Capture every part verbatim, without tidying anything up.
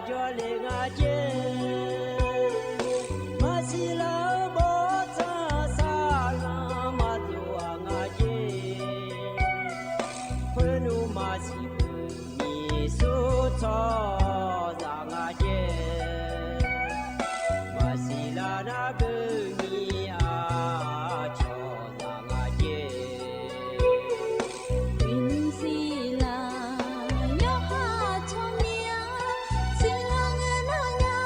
jawrle nga jer. Maqsiq laf-eu bawrtsanq saqlanq maqdov-aq nga jer. Khoerlof maqsiq beu nyiq sur tsawrhaqzaq nga jer. Maqsiq laf nar beu nyiq aqcawq zaq nga jer. Uiqnymr siq laf yawqha tsawrmyanr siqlanq ngaeq nar nya.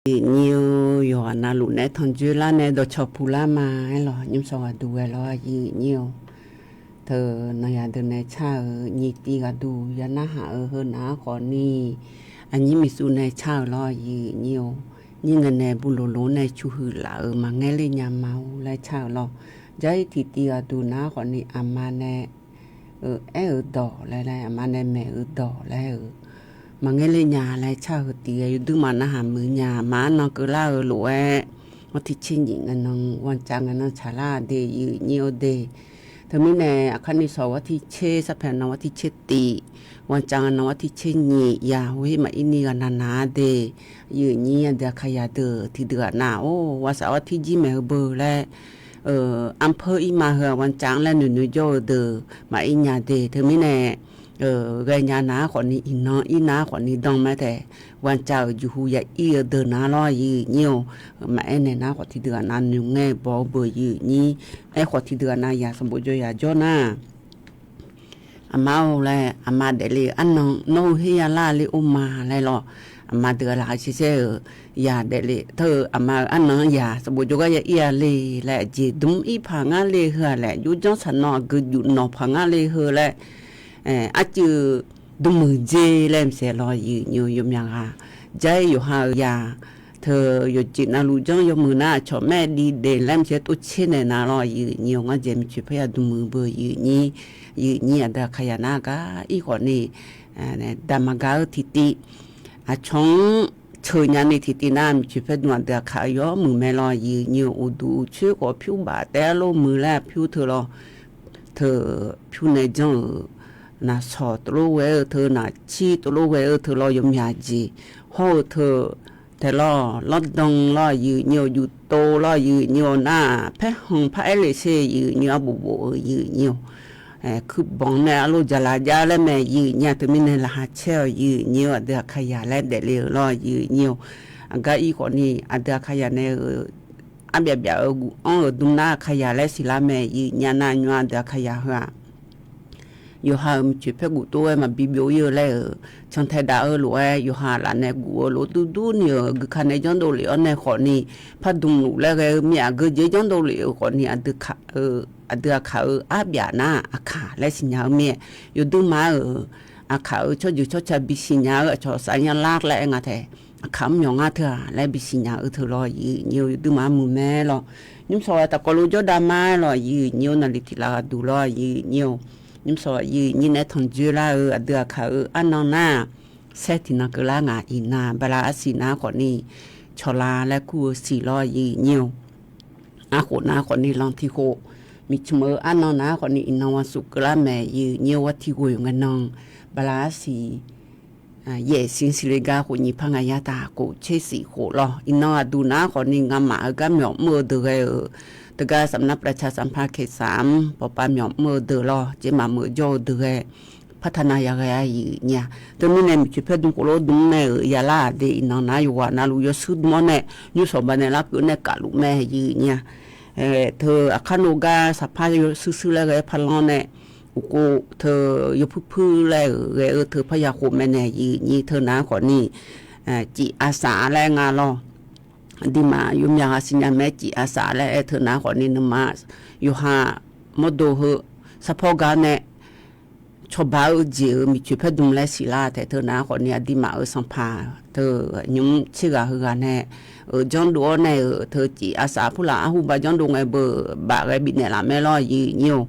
Aqnyir-or, yawqghaq navluf nae tanrjoe lar nae dawqcawq puq lar ma. Aerlawq, nymrsawq ghaqduq ghae lawr, aqyuif nyir-or. Teu, nanqyaq deuq nae car-euq nyiq tiv ghaqduq ya narhaq-eu heu naq-anr khawfni, aqnyir miqsuv nae car-euq lawr, aqyuif nyir-or. Nyir ngae nae buloq loq nae cuhuiq laf-euq maqngaer ler nya ma-or laer car-euq lawr. Jarir tiqtiv ghaqduq naq-anr khawfni aqma nae aer-eu dawq laer laer, aqma nae maeq-eu dawq laer-euq maqngaer ler nya laer car-eu tiq ghae yawduir maq narhaq muiq nya. Aqma arnan keuvlar-eu lof-aer, arti tser nyiq ngae nan, วันจันทร์ ngae nan tsaqlar de, aqyuif nyir-or de. Teumirnae, aqkar nuisawq วันที่ tser, sarpaeq nan วันที่ tser tiv, วันจันทร์ ngae nan วันที่ tser nyiq, yaq, hawher maqir ni ghaq navnaq-a de, aqyuif nyir aqdui aqkaqyaq deuq tiqdeuq ghaq nav-or, วันเสาร์อาทิตย์ jir maeq-eu beu laer, arpeur ir ma heu-aq วันจันทร์ laer noeqnoeq jawr-eu deuq maqir nya de. Teumirnae, ghaenya nav-anr khawfni, iqnan ir nav-anr khawfni dan mae tae, วันจันทร์-euq juqhu ya ir-eu deuq nav lawr, aqyuif nyir-or. Maqaer naeq nav-anr khawf tiqdeuq ghaq nav noeqngae baw-eu beu, aqyuif nyir. Aerkhawf tiqdeuq ghaq nav yaq sanqbof jawr yaq jawr nar, aqma-or laer, aqma daefle-eu arnan nawr-eu her ya lar le or ma laer lawr. Aqma deuq-aq laqkhaq caer caer-euq yaq daefle teu-eu aqma-euq arnan-anr yaq sanqbof jawrgar ya ir-a le laer, jeq dmr ir paq ngar le heu-aq laer, jawrjanr saqnawv aqgeu juf nawq paq ngar le heu laer, arcuiv dmrmuiq dzer laer maqsiq lawr, aqyuif nyir-or. Yawmyaq ghaq jair yawqha-euq yaq teu yawqjeq navluf janr yawmuiq nar, aqcawq maer div daef laer maqsiq tov tser naeq nav lawr, aqyuif nyir-or. Ngar dzaeq miqcoeq paer ya dmrmuiq beu, aqyuif nyir. Aqyuif nyir aqdui aqkaqyaq nar gar ir khawfni, daq maqgaq-eu tiqtiv, aqcawq-anr ceuq nyani tiqtiv nar, miqcoeq paer dm aqdui aqkaq-eu yawmuiq mae lawr, aqyuif nyir-or. Uqduq uqcoer khawf pyur baf taef-a lor muiq laer pyur teu lawr. Teu pyur nae janr-euq naqsawq tov lof ghae-eu teu, naqcir tov lof ghae-eu teu lawr, yawmyaq jeq hawr-eu teu tae lawr, lawrdan lawr, aqyuif nyir-or. Juftov lawr, aqyuif nyir-or. Nar paerkhanq paraer le sher, aqyuif nyir-or. Arbof bof-eu, aqyuif nyir-or. Kuirbanq nae arlor jaqlaq jav laer mae, aqyuif nyir-aq. Teumirnae laqkhaq caer-awq, aqyuif nyir-or. Aqdui aqkaqyaq laer daefle-eu lawr, aqyuif nyir-or. Aqgar ir khawfni aqdui aqkaqyaq nae-euq arbyaf byaf-eu guf-anr-euq dm nar aqkaqyaq laer siqlar mae, aqyuif nyir-a. Nar nymr aqdui aqkaqyaq heu-aq, yawqha-euq miqcoeq paer guf tov-aer maqbi byov ir-eu laer-euq cantae daf-eu lof-aer, yawqha laf nae guf-eu lof dur dur ni-euq guika nae janrdov lef-awr nae khawfni, pardmq luf laer ghae-eu mir-aq, geujeq janrdov lef-euq khawfni, aqdui aqkaq-euq arbyaf nar aqkaq laer siqnya-eu mir-aer, yawduir ma-euq aqkaq-euq tsawrjeuq tsawrca bisiq nya-eu aqcawq safnya lar laer aer nga tae. aqkaq mr myawq ngar teu-aq laer bisiq nya-eu teu lawr, aqyuif aqnyir-or, yawduir maqmuiq mae lawr. Nymrshawq-aer taqkawv lof jawrdav ma lawr, aqyuif aqnyir-or, navlif tiq lav ghaq duq lawr, aqyuif aqnyir-or. Nymrshawq aqyuif aqnyir nae tanqdzoer lar-eu aqdui aqkaq-eu arnan nar-aq, saer tiqnan keuvlar ngaq iqnan bala arsiq nar khawfni cawqla laer kur-eu siq lawr, aqyuif aqnyir-or. Arkhof nar khawfni lan tiq khof, miqcmq-eu arnan nar khawfni iqnan wa suf keuvlar mae, aqyuif aqnyir-or, war tiq ghoe ngae nan bala arsiq yaef siq siqle gar khofnyiq par ngaq yataq khof tser siq khof lawr. Iqnan aqduq nar khawfni ngamaf-eu gar myawq mr-eu deuq ghae-euq, teugar สำนักประชาสัมพันธ์เขตสาม pawqpav myawq mr-eu deuq lawr, tsermaf meuq jawr-eu deuq ghae พัฒนา yaghae-a, aqyuif aqnyir-a. Teumirnae miqcoeq paer dm khof lof dm nae-euq yalar-aq de, iqnan nar yawqghaq navluf yawshuir dm-awr nae, nymrshawq ba nae larkeuv nae kafluf mae, aqyuif aqnyir-a. Teu aqkar nor gar saqpar yawshuir shuir laer ghae-aer parlanr nae, uqkhof teu yawpuir puir laer-euq ghae-eu teu parya khof mae nae, aqyuif aqnyir, teu nar khawfni cif aqsaf laer nga lawr. Aqduimaf yawmyaq ghaq siqnya mae, cif aqsaf laer aer teu nar khawfni nuima yawqha mawrdo heu sarpawr gar nae cawba-eu jeq-euq miqcoeq paer dm laer siqlar taef teu nar khawfni aqduimaf-euq sanqpaq teu nymr tser ghaq heughaq nae-euq janrdov-awr nae-euq teu cif aqsaf purlaf arhu ba janrdov ngae beu baf ghae bifnaeq laf mae lawr, aqyuif aqnyir-or.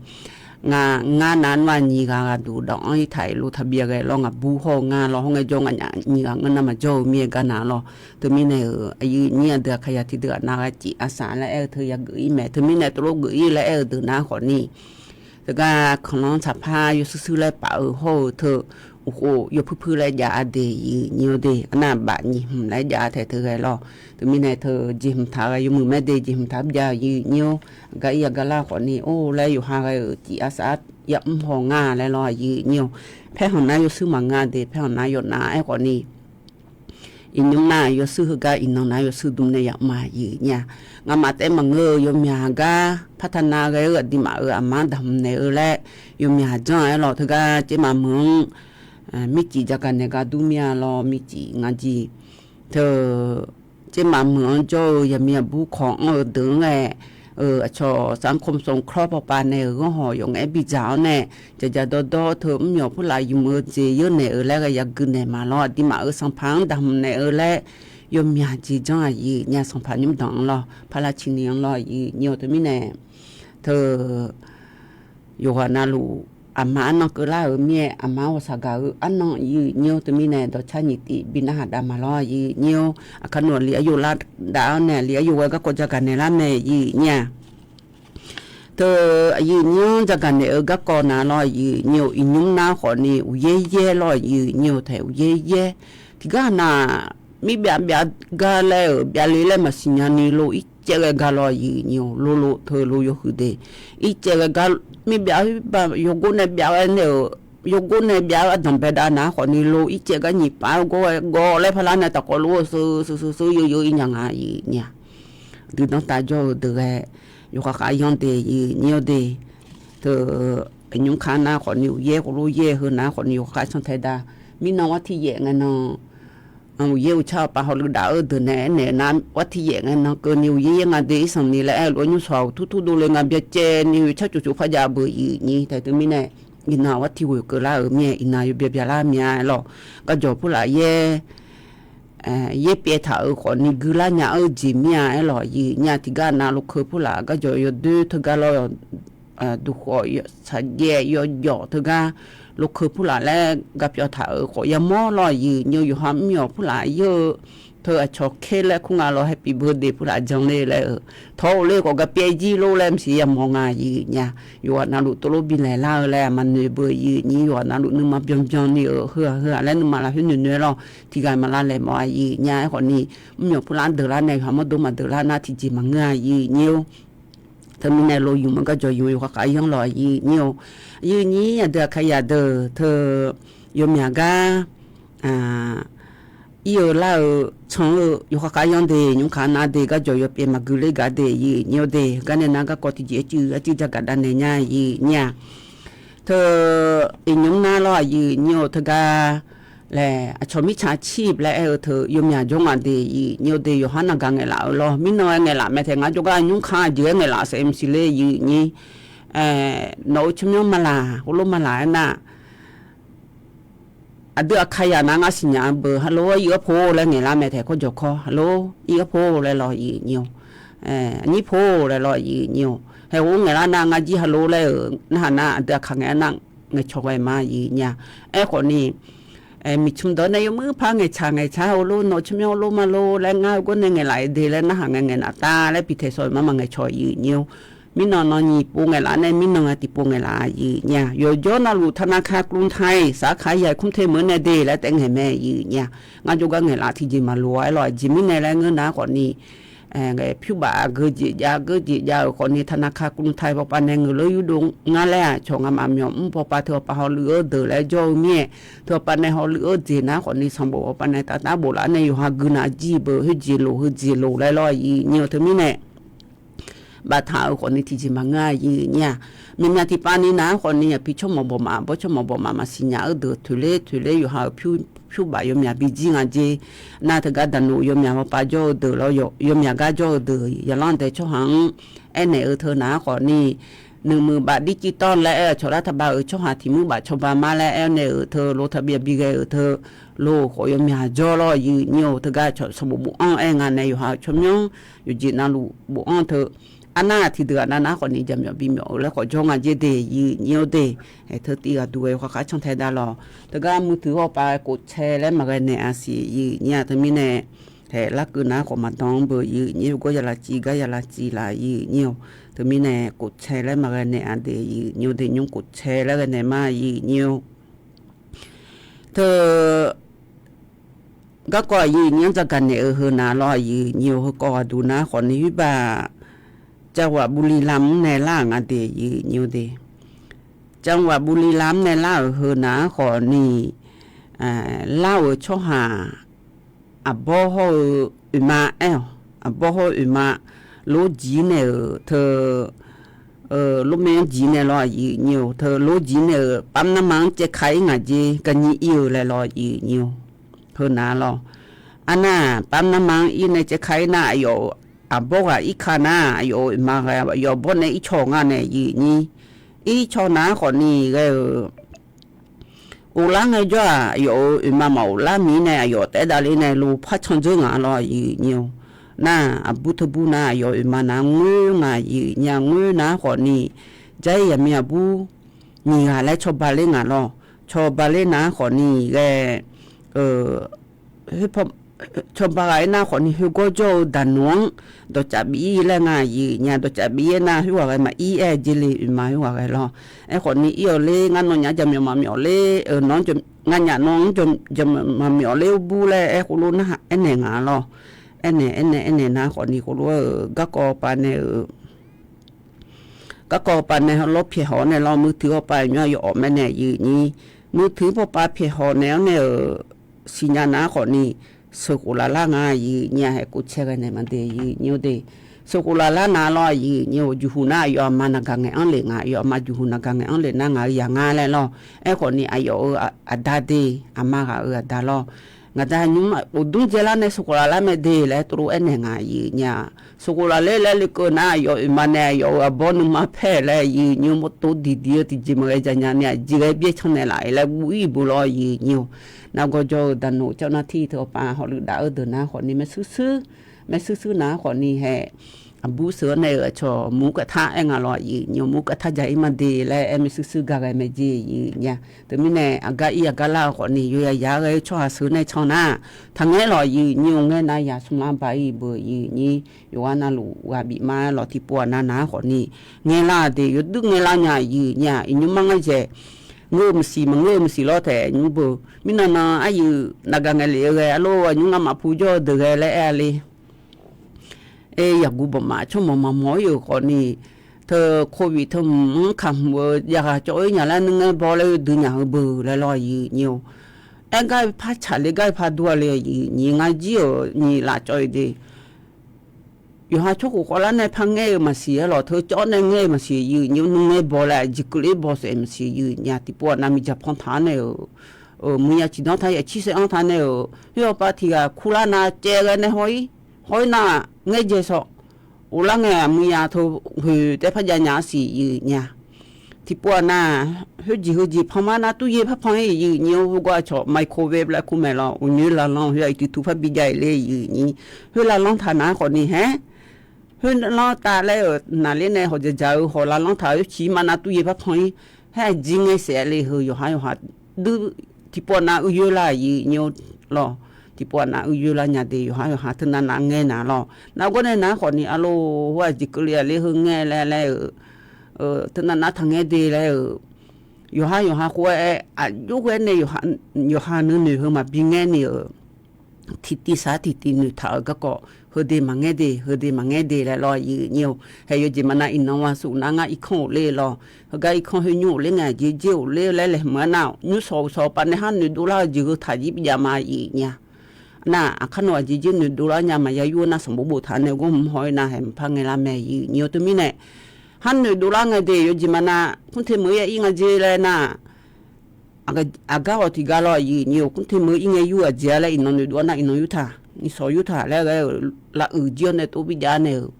Ngaq ngar nav nmr-aq nyiq ghaq ghaq duq dawq-anr ir taq-iq lo taqbyav ghae lawr, ngaq bur hawr-eu ngar lawr, hawr ngae jawr ngaq nyiq ghaq ngeur nar maqjawr-eu mir-aer gar na lawr. Teumirnae-euq aqyuif aqnyir aqdui aqkaqyaq tiqdeuq aqnav ghae cif aqsaf laer aer-eu teu yageuf ir mae. Teumirnae tov lof geuf ir laer aer-eu deuq nar khawfni, teugar kanqlanr saqpar yawshuir shuir laer paf-eu hawr-eu teu uqkhof yawpuir puir laer jav-a de, aqyuif aqnyir-or de, arnav baf nyiq hmq laer jav-a taef teu ghae lawr. Teumirnae teu jeqhmq taq ghae yawmuiq mae de, jeqhmq taq byav, aqyuif aqnyir-or. Aqgar ir aqgar lar khawfni or laer yawqha ghae-euq cif aqsaf yamr haw nga laer lawr, aqyuif aqnyir-or. Paerkhanq nar yawshuir maqngeur de, paerkhanq nar yawqnav aer khawfni iqnymr nar yawshuir heugar iqnan nar yawshuir dm nae yamr-a, aqyuif aqnyir-a. Ngamaf taef maqngeur-eu yawmyaq gar partav nav ghae-eu aqduimaf-euq aqma daqhmq naeq-eu laer yawmyaq janr-aer lawr, teugar tsermaf meuq-anr mircif jagaq naeq gar dur mir-a lawr, mircif nga jeq teu tsermaf meuq-anr jawr-eu yaqmiq aqbur kawq anr-eu deuq-anr ghae aqcawq สังคมสงเคราะห์ pawqpav nae-euq ghanr hawq yawf ngaef-aer bidzaq-awr nae, dzaqdzaq dawrdawr teu mrmyawq purlaf ymq-eu jeq yeur naeq-euq laer ghae yagui naeq ma lawr, aqduimaf-euq sanqpaq-anr daqhmq naeq-eu laer yawmyaq jeq janr, aqyuif aqnyir-a. Sanqpaq nymr danq-anr lawr, parlar ciqni-anr lawr, aqyuif aqnyir-or. Teumirnae teu yawqghaq navluf aqma arnan keuvlar-euq mir-aer, aqma-anr ghawqshaq gaq-eu arnan, aqyuif aqnyir-or. Teumirnae dawqcar nyiq tif bi narhaq dav ma lawr, aqyuif aqnyir-or. Aqkar nmr-aq li aryov lar dav-awr nae li aryov ghae garkawv jagaq naeq lar mae, aqyuif aqnyir-a. Teu aqyuif aqnyir-anr jagaq naeq-eu garkawv na lawr, aqyuif aqnyir-or. Iqnymr nar khawfni uqyaer yaer lawr, aqyuif aqnyir-or, taef uqyaer yaer. Tiqgar nav mirbyav byav gar laer-euq byav le laer maqsiq nya ni lo ircaev ghae gar lawr, aqyuif aqnyir-or. Lo lo teu lo yawhuiq de ircaev ghae gar mirbyav ba yawgor nae byav ghae nae-euq yawgor nae byav-eu ardanq bae dav nar khawfni lo ircaev gar nyiq pav-aer gawr ghae gawv laer parlar nae taqkawv lof-eu sheu sheu sheu sheu yeu yeu ir nya nga, aqyuif aqnyir-a. Duidanr tav jawr-eu deuq ghae yawkhav khav yanr de, aqyuif aqnyir-or de. Teu aqnymr kar nar khawfni uqyaer khof lof yaer heu nar khawfni yawkhav khav cantae dav. Mirnan war tiq yaef ngae nan uqyaer uqcar-eu pav hawluiv daf-eu deuq nae aernaeq nar war tiq yaef ngae nan keuvni uqyaer yaer nga de irsanq ni laer aer-eu lof-aer nymrshawq-aq uqtur tur dovle nga byacaevni yawcar cuf cuf par jav beuq, aqyuif aqnyir. Taef teumirnae iqnan war tiq ghoeq keuvlar-euq mir-aer iqnan yawbya byalar mir-a aer lawr. Garjawq purlaf yaer yaer pyaev taq-euq khawfni guilar nya-eu jeq mir-a aer lawr, aqyuif aqnyir-a. Tiqgar nav lokeu purlaf garjawq yawdoer teugar lawr, duqkhawf saqjaev yawjawf teugar lokeu purlaf laer gapyawv taq-euq khawf yamawr lawr, aqyuif aqnyir-or. Yawqha mrmyawq purlaf yar-eu teu aqcawq ker laer kur nga lawr, happy birthday purlaf janr ler laer-euq tawq-eu le khawf gapyaev jir lor laer maqsiq yamawr nga, aqyuif aqnyir-a. Yawqghaq navluf tov lof bi laeq lar-eu laer aqma noeq beu, aqyuif aqnyir. Yawqghaq navluf nuima byanbyan ni-euq heu-aq heu-aq laer nuima lafkhoer noeqnoeq-aer lawr tiq ghaq maqlav laeq mawf, aqyuif aqnyir-a. Aerkhawfni mrmyawq purlaf deuq lar nae yawqha mawrdo maqdeuq lar nar tiqjeq maqngeur-a, aqyuif aqnyir-or. Teumirnae lo ymq-eu garjawq ymq yawkhav khav yanr lawr, aqyuif aqnyir-or. Aqyuif aqnyir aqdui aqkaqyaq deuq teu yawmyaq gar ir-eu lar-eu can-eu yawkhav khav yanr de, nymr khav nav de, garjawq yawpyaev maqgui ler gaq de, aqyuif aqnyir-or de. Garnae nar garkawv tiqjeq arcuiv arcuiv jagaq dav naeq nya, aqyuif aqnyir-a. Teu iqnymr nar lawr, aqyuif aqnyir-or, teugar laer aqcawq mirtsaq cir laer aer-eu teu yawmyaq jawr nga de, aqyuif aqnyir-or de. Yawqha navgaq ngaeqlaf-eu lawr, mirnan-aer ngaeqlaf mae taef ngar jawrgar nymr khav jeq-aer ngaeqlaf saef maqsiq ler, aqyuif aqnyir. Nawq-euq tsawrmyanr maqlaq heulof maqlaq aernar, aqdui aqkaqyaq nar ngar siqnya-eu beu, halo, ir-awr po laer ngaeqlar mae taeq kawr jawq kawr, halo, ir-awr po laer lawr yiq nyir-awr, aqnyir po laer lawr yiq nyir-awr, haeq ghov ngaeqlar nar ngar jir halo laer-euq narhaq nar aqdui aqkaq ngaeq-aer nar ngaeqcawq ghae ma yiq nyir-a. Aerkhawf ni, miqcmq deuq-anr nae yawmuir par ngaeqtsaq ngaeqtsaq-aer heulof nawq tsawrmyanr heulof ma lor laer ngar-eu gawr nae ngaeqlaf-eu de laer narhaq ngae ngaeqnaf tav laer bi taeq sawq-eu mar maqngaeq cawq yiq nyir-awr, mirnan nan nyiq pov ngaeqlaf nae mirnan nga tiqpov ngaeqlaf yiq nyir-a. Yawqjawr navluf ธนาคารกรุงไทย สาขาใหญ่ Kumte meuq nae de laer taef ngaeq mae yiq nyir-a. Ngar jawrgar ngaeqlaf tiqjeq maqloq-a aer lawr, aqjeq mirnae laer ngeur nar khawf ni, pyurbaf aqgeu jeq jav geur jeq jav-euq khawf ni ธนาคารกรุงไทย pawpav nae ngeuqleur yurdov ngar laer-aq, cawq ngamaf myawq mr pawpav teu pawpav hawluiv-eu deuq laer jawr-eu mir-aer, teu pawpav nae hawluiv-eu jeq nar khawf ni sanqbof pawpav nae taf tar bof laf-awr nae yawqha gui nav jir beu, khoerjeq loq heujeq loq laer lawr yiq nyir-awr teumirnae baftaq-euq khawf ni tiqjeq maqngeur-a yiq nyir-a. Myaqmyaq tiqpav ni nar khawf ni aqpi tsawrmawq bawqmaf bawr tsawrmawq bawqmaf maqsiq nya-eu deuq toeqler toeqler yawqha-euq pyur, pyurbaf yawmyaq bijir nga jer. Nar teugar daqnoq yawmyaq pawpav jawr-eu deuq lawr, yawmyaq gar jawr-eu deuq yaqlanr dae tsawrhaq-anr aernaeq-eu teu nar khawf ni, nuimuiq baf dir civ tawr laer aer-eu cawq lar taqbav-euq tsawrhaq tiq muir baf cawba mar laer aer-awr nae-euq teu lo taqbyav bi ghae-euq teu lo khawf yawmyaq jawr lawr yiq nyir-awr teugar cawq sanqbof bofanr aer nga nae yawqha-euq tsawrmyanr yawqjeq navluf bofanr teu arnar tiqdeuq-aq navnar khawf ni jaqmyawf bimyawf-eu laer khawf jawr nga jer de yiq nyir-awr de. Aer teu tiv ghaq duq ghae yawkhav khar cantae dav lawr. Teugar muiqteuq hawpav kofcae laer maqghae naeq-a siq yiq nyir-a teumirnae, haeq larkeuv nar khawf maqdan-anr beu yiq nyir-awr gawr ya lavciv gar ya lavciv laf yiq nyir-awr teumirnae kofcae laer maqghae naeq-a de yiq nyir-awr de nymr kofcae laer ghae naeq ma yiq nyir-awr. Teu garkawv aqyuif nyir-anr dzaqgaq naeq-eu heu nav lawr yiq nyir-awr heukawv ghaq duq nar khawf ni khoerbaq จังหวัดบุรีรัมย์ nae lar-euq nga de yiq nyir-awr de. จังหวัดบุรีรัมย์ nae lar-euq heu nav-anr khawf ni, lar-euq tsawrhaq aqbawr hawr-eu oeqma aer-awq, aqbawr hawr-eu oeqma lor jir naeq-euq teu, lormaer-anr jir nae lawr yiq nyir-awr teu lor jir naeq-euq pavnarma-anr caevka ir ngaq jer garnyir ir-eu laer lawr yiq nyir-awr. Heu nav lawr. Arnar pavnarma-anr ir nae caevka ir nar aqyawf-euq aqbawr ghaq irka nar aqyawf-euq oeqma ghae aqyawf bawr nae ircaw nga nae yiq nyir. Ircaw nav-anr khawf ni ghae-euq Uvlar ngae jawr-aq, aqyawf-euq oeqma maq uvlar mir nae aqyawf taef-aer davler nae lo par can dzeur ngaq lawr yiq nyir-awr. Nar, aqbur teubur nar aqyawf-euq oeqma nav ngoer nga yiq nyir-a ngoer nar khawf ni, jar-ir yaqmiq aqbur nyiq ghaq laer cawba ler ngaq lawr. Cawba ler nar khawf ni ghae, cawba ghaq-aer nar khawf ni khoergawr jawr-eu daqnoq-anr dawqcaf bif-ir laer nga yiq nyir-a dawqcaf bif-ir-aer nar khoerghaq ghae maqir-aer jer le oeqma khoerghaq ghae lawr. Aerkhawf ni ir-awq ler ngar nawnyaf jaqmyawf maqmyawf ler-euq nawr nganyaf nawr-anr jaqmyawf maqmyawf ler urbur laer aer khoerlof nar aernaeq ngaq lawr. Aernaeq aernaeq aernaeq nar khawf ni khoerlof-aer-euq garkawv pav nae-euq garkawv pav nae hawlawr pyaeqhaw-awr nae lawr muiqteuq hawpav nymr-aq yawf-awq mae nae yiq nyir. Muiqteuq hawpav pyaeqhaw naeq-awr nae-euq siqnya nar khawf ni sheuqkhof laf lar nga yiq nyir-a haeq kofcae ghae naeq ma de yiq nyir-awr de. Sheuqkhof laf lar nar lawr yiq nyir-awr juqhuq nar aqyawf aqma naqgaq ngaeq-anr lef nga aqyawf aqma juqhuq naqgaq ngaeq-anr lef nar ngaq-eu yaq nga laer lawr. Aerkhawf ni aqyawf-euq aqda de aqma ghaq-euq aqda lawr. Ngaq da nymr aqkhof dmr dzae lar nae sheuqkhof laf lar mae de laer tov lof aernaeq nga yiq nyir-a. Sheuqkhof laf ler laer lekeuv nar aqyawf oeqma nae aqyawf-euq aqbawr nuima paer laer yiq nyir-awr mawrdo diqdiq-eu tiqjeq maqghae jaq nya ni aqjeq ghae byaer can naeq laf-ir laer guv-ir beu lawr yiq nyir-awr. Nargawr jawr-eu daqnoq cawv nar tir teu hawpav hawluf daf-eu deuq nar khawf ni maershuir shuir maershuir shuir nar khawf ni hae aqbur sheuq-awr nae-euq aqcawq mur kav tar aer nga lawr yiq nyir-awr mur kav tar jaq-ir ma de laer aer maershuir shuir gar ghae mae jeq yiq nyir-a. Teumirnae aqgar ir aqgar lar-eu khawf ni yawya yaq-aer ghae-eu tsawrhaq sheuq nae can nar taqngaer lawq yiq nyir-awr ngaer nar yaq smrlar ba-ir beu yiq nyir. Yawqghaq navluf ghaq bif ma-aer lawq tiqpov aqnav nav-anr khawf ni ngaer lar-a de yawduir ngaer lar nya yiq nyir-a. Iqnymr mar ngar jaeq ngeur-eu maqsiq maqngeur-eu maqsiq lawr taef nymr beu. Mirnan nan aryuif naqgaq ngaeq lef-eu ghae arlor aqnymr ngamaf pu jawr-eu deuq ghae laer aer-a le. Aer yaqguv bawqmaf tsawrmawq maqmawr-ir-euq khawf ni, teu โควิด teu mq-anr kaq hmq-eu jav ghaq cawv-ir nya laer nuingae baw laer dui nya heu beu laer lawr yiq nyir-awr. Aer gar par tsaqler gar par dur-a le yiq nyir ngar jir-euq nyiq laf cawv-ir de. Yawqha tsawrkhof khawvlar nae par ngaer-eu maqsiq-aer lawq teu cawv nae ngaer-eu maqsiq yiq nyir nuingae baw laer aqjeq keuvler baw saef maqsiq yiq nyir-a tiqpov aqnav miqdzaq pan taq-anr nae-euq muiq ya ciqdanr taq ya cir saef-anr taq nae-euq khoer hawpav tiq ghaq kurlar nav caev ghae nae haw-ir haw-ir nar ngaer jae sawq. Uvlar ngae aqmuiq ya teu hoeq taef par jav nya-ar siq yiq nyir-a. tiqpov aqnav, khoerjeq heujeq panma nar, turyaer parpan-ir, yif nyi-awr, heugar aqcawq microwave laer kur mae lawr, uqnyoer lavlanr khoer-aq, iqtuq tuq par bijav-iq le, yif nyi. Khoer lavlanr taq nar khawfni haer, khoer lanr tav laer-euq naqler nae hawq dzaqdzaq-eu hawq lavlanr taq-eu, ciq ma nar turyaer parpan-ir, haer aqjir ngae saef le heu yawqhar yawqha dui, tiqpov aqnav uiyoer lar, yif nyi-awr lawr. Tiqpov aqnav uiyoer lar nya de, yawqhar yawqha teunav nav ngae na lawr. Nar gawr nae nar khawfni arlor, hawr aqjeq keuvle-aq le heu ngae laer laer-euq, teunav nav taqngaer de laer-euq, yawqhar yawqha khoer-aer aqjox ghae nae yawqha nuinoeq heu maqbi ngaer ni-euq, tiqtiv sar tiqtiv noeqtaq-euq garkawv, heudeuq maqngaer de, heudeuq maqngaer de laer lawr, yif nyi-awr. Haeq yawjeq maqnav iqnan maqsuf nar ngar irkanr of ler lawr. Heugar irkanr khoer nymr of ler ngae, jeq jer of ler laer laeqhmq-aer nar, nymr sawq sawq pav nae har noeqdov lar-eu jeq heu taq jir bijav ma, yif nyi-a. Nar aqkar nawq aqjeq jer noeqdov lar nya maqya yur-eu nar, sanqbof boftaq nae ghawrmq haw-ir nar, haeq maqpar ngae lar mae, yif nyi-awr. Teumirnae har noeqdov lar ngae de, yawjeq maqnav kmr te meuq-ir ya ir nga jer laer nar, aqgar hawq tiqgar lawr, yif nyi-awr. Kmr te meuq-ir ngae yur aqjeq-a laer iqnan noeqdov-a nar, iqnan yurtaq, nishawq yurtaq laer ghae-euq lavuiq jir-awr nae tov bijav nae-euq,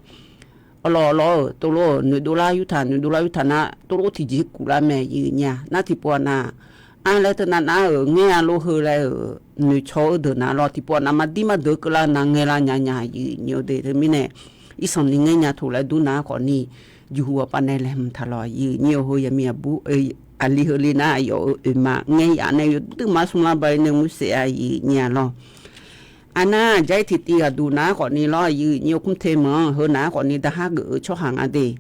awlawq awlawq-euq tov lof-euq noeqdov lar yurtaq, noeqdov lar yurtaq nar, tov lof tiqjeq kuf lar mae, yif nyi-a. Nar tiqpov aqnav, ar laer teunav nav-euq ngaer-a lor heu laer-euq noeqcaw-eu deuq nav lawr. Tiqpov aqnav maqdir maqdeuq keuvlar nav ngae lar nya nya, yif nyi-awr de. Teumirnae irsanq ni ngaer nya taq laer dur nar khawfni, jeqhu aqpav nae laeqhmq taq lawr, yif nyi-awr. Heu yaqmiq aqbur, aqli heu li nar, aqyawf-euq oeqma ngaer yaf nae yawduq mar smr lar ba-ir nae ngursaef-a, yif nyi-a lawr. Aqnav aqjar-ir tiqtiv ghaqduq nav khawfni lawr, yif nyi-awr. Kmr te meuq-anr heu nav khawfni daqhar geuf-eu tsawrhaq nga de.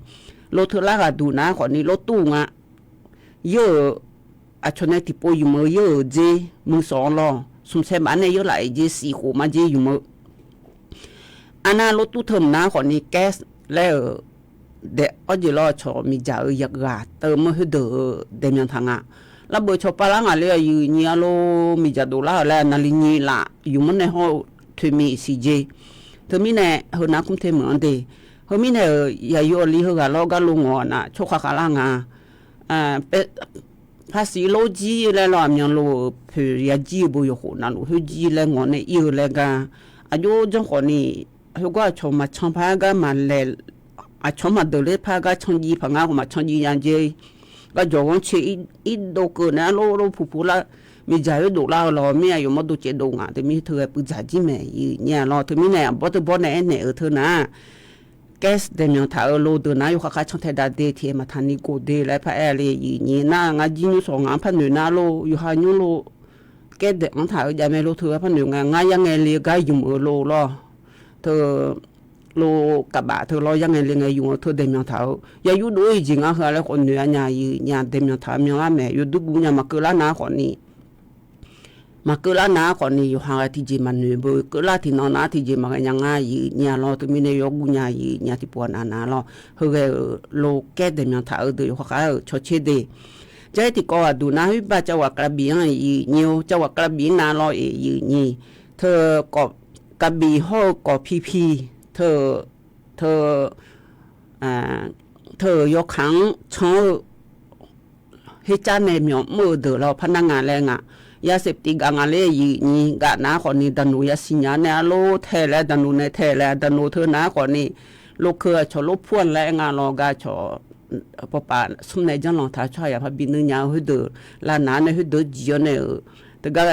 Lov teular ghaqduq nav khawfni lov tur nga. Yawr-euq aqcawq nae tiqpov yumq-eu yawr-euq dzer muiq sawq-anr lawr, smq sae baf nae yawr laf-iq jer siq khof mar jer yumq-eu. Aqnav lov tur teu mq nav khawfni gas laer-euq daef-awr jeq lawr, aqcawq miqdzaq-euq yaqghaq teu mawr khoerdeuq-eu daeqmyanq taq nga. Lavbeuf cawqpav lar ngaq le-a, yif nyi-a lor. Miqdzaq dovlar-euq laer naqli nyi laf yumq-anr nae hawr-eu toeqmiq siq jer. Teumirnae heu nav kmr te meuq-anr de. Heu mirnae-euq yaqyo aqli heughaq lawr gar lo ngawq-aq nav tsawrkhav khavlar nga. Paqsiq lor jir laer lawr, aqmyanluf-euq poeq ya jir-eu bo yawkhof navluf khoer jir laer ngawq nae ir-eu laer gar, aqjox janr khawfni, khoergar aqcawq maqcan par gar maqlaeq, aqcawq maqdeuq ler par gar canjiv paq ngar khawf maqcan jiv nya jer. Gar jawq ghanrcae irdov keuv nae arlor lor puq puq lar, miqdzaq khoer dovlar-eu lawr mir-a, yawmawr dov caev dov ngaq teu mir teu ghae puivdzaq jir mae, yif nyi-a lawr. Teumirnae aqbawr teu bawr nae aernaeq-euq teunar-aq, gas daeqmyanq taq-euq lov deuq nar yawkhav khav cantae dav de tiq aer maqtaq ni gov de laer paraer le, yif nyi nar ngar jir nymr sawq ngaq-anr par noeq nar lor, yawqha nymr lor, gas daeq-anr taq-eu jav mae lor teu-aer par noeq nga, ngar yar ngae le gar yumq-eu lor lawr. Teu lov kavbaf teu lawr yar ngae le ngae yumq-eu teu daeqmyanq taq-eu ya yurdov-ir jeq ngar heu-a laer khawf noeq-a nya, yif nyi-a. Daeqmyanq taq-eu myanlar maeq yawdur guv nya maqkeuv lar nav khawfni, maqkeuv lar nav khawfni yawqha ghae tiqjeq maqnoeq beu keuv lar tiqnan nav tiqjeq maqghae nya ngar, yif nyi-a lawr. Teumirnae yawguv nya, yif nyi-a. Tiqpov aqnav nav lawr, heu ghae-euq lov kaer daeqmyanq taq-eu deuq yawkhav khav-euq cawcaer de. Jar-ir tiqkawv ghaqduq nar khoer bar cavghaq kavbif-anr, yif nyi-a. Cavghaq kavbif-anr nav lawr-iq, yif nyi. Teu kavbif hawr-eu kawq pipi, teu, teu, teu-euq yawkaq-anr can-eu hercar nae myawq mr-eu deuq lawr par nar nga laer nga. Yaseftif gaf nga ler, yif nyi gaf nar khawfni daqnoq yasiq nya nae arlor tae laer daqnoq nae tae laer daqnoq teu nar khawfni, lokeu aqcawq lor pur-a laer nga lawr gar cawq pawpav smr nae janrlanq taq tsawrhaq yaqpaq bi nuir nya-eu khoerdeuq lavnaq-anr nae khoerdeuq-anr jiq-awr nae-euq teugar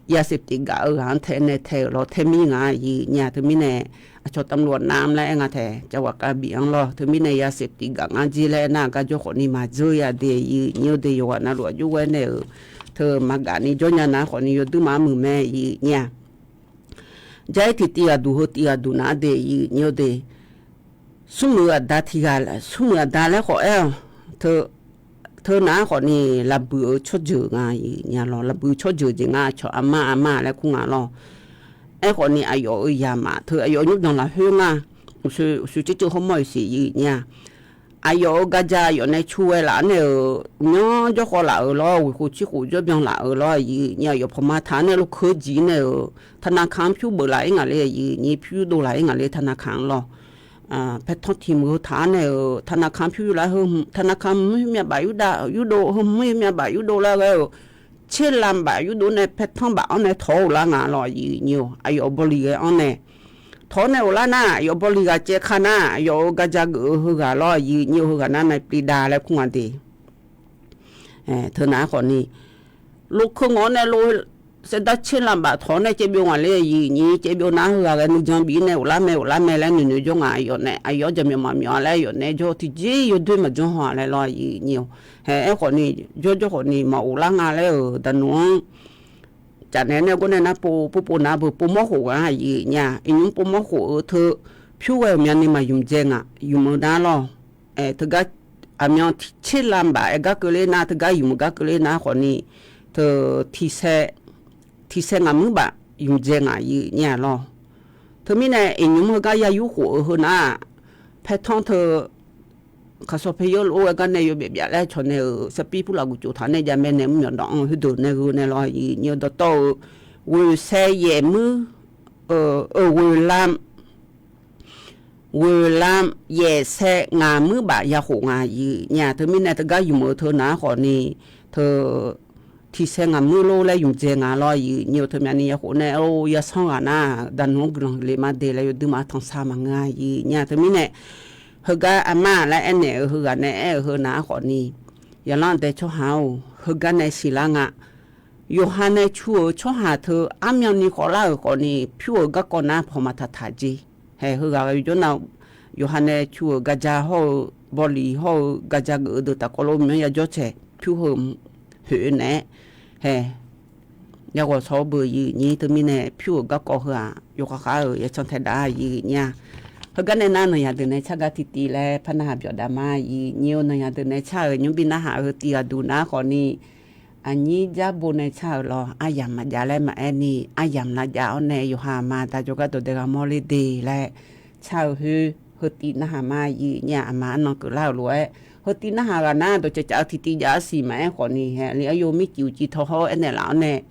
yaseftif gaf-eu ghaq-anr tae nae tae-euq lawr tae mir nga, yif nyi-a. Teumirnae aqcawq tamlof nav-anr laer aer nga tae cavghaq kavbif-anr lawr. Teumirnae yaseftif gaf ngar jer laer aernar gar jawr khawfni maqdzeur ya de, yif nyi-eu de. Yawqghaq navluf aqjox ghae nae-euq teu maqgaf ni jawr nya nar khawfni yawdur maqmuiq mae, yif nyi-a. Jar-ir tiqtiv ghaqduq heu tiv ghaqduq nar de, yif nyi-eu de. Smrmuiq aqda tiq ghaq, smrmuiq aqda laer khawf aer-awq. Teu nar khawfni lafbuiq-eu tsawrjeuq nga, yif nyi-a lawr. Lafbuiq tsawrjeuq jeq ngar aqcawq armar armar laer kur nga lawr. Aerkhawfni aqyawf-euq yamaf teu aqyawf nymrbyan lafkhoer nga. Uqshoe tserceuv hawrmawr-iq siq, yif nyi-a. Aqyawf-euq garja aqyawf nae cu ghae laf-anr nae-euq myanr jawr khawv laf-euq lawr, ghoeq khof cir khof jawr byan laf-euq lawr, yif nyi. Aqyawf pawqma taq-anr nae lokeu-eu jeq-ir nae-euq taqnaqkaq-anr pyur beuf laf-ir ngaq le, yif nyi. Pyur dov laf-ir ngaq le taqnaqkaq-anr lawr. Paertanr tiq meuq heu taq-anr nae-euq taqnaqkaq-anr pyur lar, taqnaqkaq mr myav baf yurdav yurdov, heu mr myav baf yurdov lar ghae-euq tserlam baf yurdov nae paertanr baf-anr nae tawq-awr lar nga lawr, yif nyi-a. Aqyawf bawli ghae-anr nae Tawq-awr nae ghoflar nar, aqyawf bawli ghaq caev ka nar, aqyawf-euq garja geuf-eu heughaq lawr, aqyuif aqnyir-eu heughaq nar nae pliv dav laer kur nga de. Teu nav-aer khawfni, lov keuv ngawq-awr nae lov saevdar tser lavbaf tawq-awr nae caevbyov ngaq le, aqyuif aqnyir caevbyov nar heughaq ghae nuijan bif-ir nae ghoflar mae ghoflar mae laer noeqnoeq jawr nga, aqyawf nae aqyawf-anr jaqmyawf maqmyawf-a laer aqyawf nae jawr tiqjeq yawdoer maqjanr haw-a laer lawr, aqyuif aqnyir-awr. Hae, aerkhawfni, jawrjawr khawfni maq ghoflar nga laer-euq daqnuq-anr caf naeq-aer nae gawr nae nar pov pov pov nar beu pov mawr khof nga, aqyuif aqnyir-a. Iqnymr pov mawr khof-eu teu pyur ghae-euq myavni maq ymq dzae ngaq, ymq-eu nar lawr. Teugar aqmyan tser lavbaf-aer gar keuvler nar, teugar ymq-eu gar keuvler nar khawfni, teu tiq saev ngaq muir baf ymq dzae ngaq, aqyuif aqnyir-a lawr. Teumirnae iqnymr heugar ya yur khof-eu heu nar-aq, paertanr teu khaqsawq paer yawr lof-aer gar nae yawbyav byaf laer cawq nae-euq sarpir purlaf guq cof taq nae jav mae nae mr myawq dawq-anr heudeuq nae gheu nae lawr, aqyuif aqnyir-eu dawqtawv-euq ghoeq saev yaef muir-euq ghoeqlam ghoeqlam yaef saev ngaq muir baf ya khof nga, aqyuif aqnyir-a. Teumirnae teugar ymq-eu teu nav-aer khawfni, teu tiq saev ngaq muir lor laer ymq dzae nga lawr, aqyuif aqnyir-eu. Teumyavni ya khof nae-or, yasanr ghaq nar daqnuq-anr guiqlanq huiqle ma de laer yawdoer ma tanqsar maqngeur-a, aqyuif aqnyir-a. Teumirnae heugar aqma laer aernaeq-eu heughaq nae aer-eu heu nav-aer khawfni, yaqlanr dae tsawrhaq-or, heugar nae siqlar nga. Yawqha nae cu-euq tsawrhaq teu armyanni khawflar-euq khawfni, pyur-euq garkawv nar pawq maqtaq taq jeq. Hae, heughaq yawjawr nav, yawqha nae cu-euq garja hawr-eu, bawliq hawr-eu garja geuf-eu deuq tafkawv lof myanr yajawr taeq pyur heu hoeq naeq-aer, hae, yaghawq saw-awr beu, aqyuif aqnyir. Teumirnae pyur-euq garkawv heu-aq yawkhav khav-euq yacan taedaf-a, aqyuif aqnyir-a. Heugar nae nar nanqyaq deuq nae car gar tiqtiv laer par narhaq byawf dav ma, aqyuif aqnyir-or. Nanqyaq deuq nae car-euq nymr bi narhaq-eu heu tiv ghaq duq nar khawfni, aqnyir jar bo nae car-euq lawr, aryamq maqjav laer maqaer ni, aryamq lavjav-awr nae yawqha aqma aqda jawrgar dawqdae ghamawr ler de laer car-eu khoer, heu tiv narhaq ma, aqyuif aqnyir-a. Aqma arnan keuvlar-euq lof-aer heu tiv narhaq ghaq nar dawqcaev caf-eu tiqtiv jav-aer siq maqaer khawfni, hae, li aryov mircif uqcif taw hawr aernaeq laf-awr nae,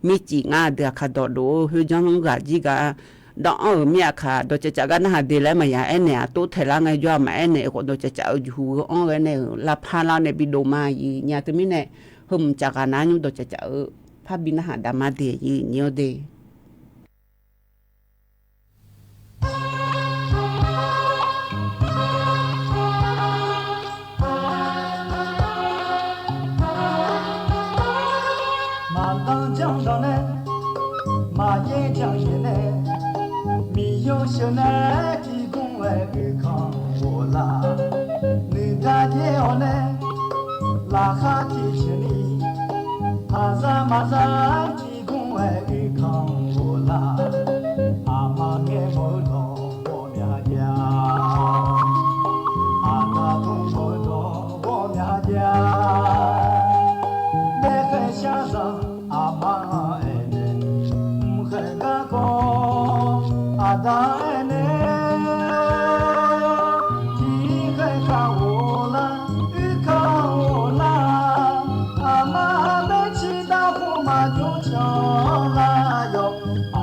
mircif ngar aqdui aqkaq dawqdof-eu khoerjanr ghaq jir gar dawq-anr-euq mir aqkaq dawqcaev caf gar narhaq de laer maqya aernaeq-aq, tov taeqlar ngae jawr-aq maqaer naeq-eu khawf, dawqcaev caf-eu jeqhu heu-anr ghae nae-euq lavpar lar nae bidov ma, aqyuif aqnyir-a. Teumirnae heu mqcaf ghaq nar nymr dawqcaev caf-eu parbi narhaq dav ma de, aqyuif aqnyir-awr de. Maqdanr janr danq nae, maqyaer janr yaer nae, miqyaer sheuq nae tiqgmr-aer uirkanq ghoflar. Nuigar yaer-awr nae, laqkhaq tiqjeq ni, paqzaq maqzaq tiqgmr-aer uirkanq ghoflar. Aqma ngae mawr-eu dawq ghawqmya jav, aqda dmr mawr-eu dawq ghawqmya jav. Daefkhaeq shaqzanq aqma-anr aernaeq, mqkhaeq garkawv aqda aernaeq, tiqkhaeq kaq ghoflar, uirkanq ghoflar. Aqma maeqshi darkhof maqjov canlar yawq.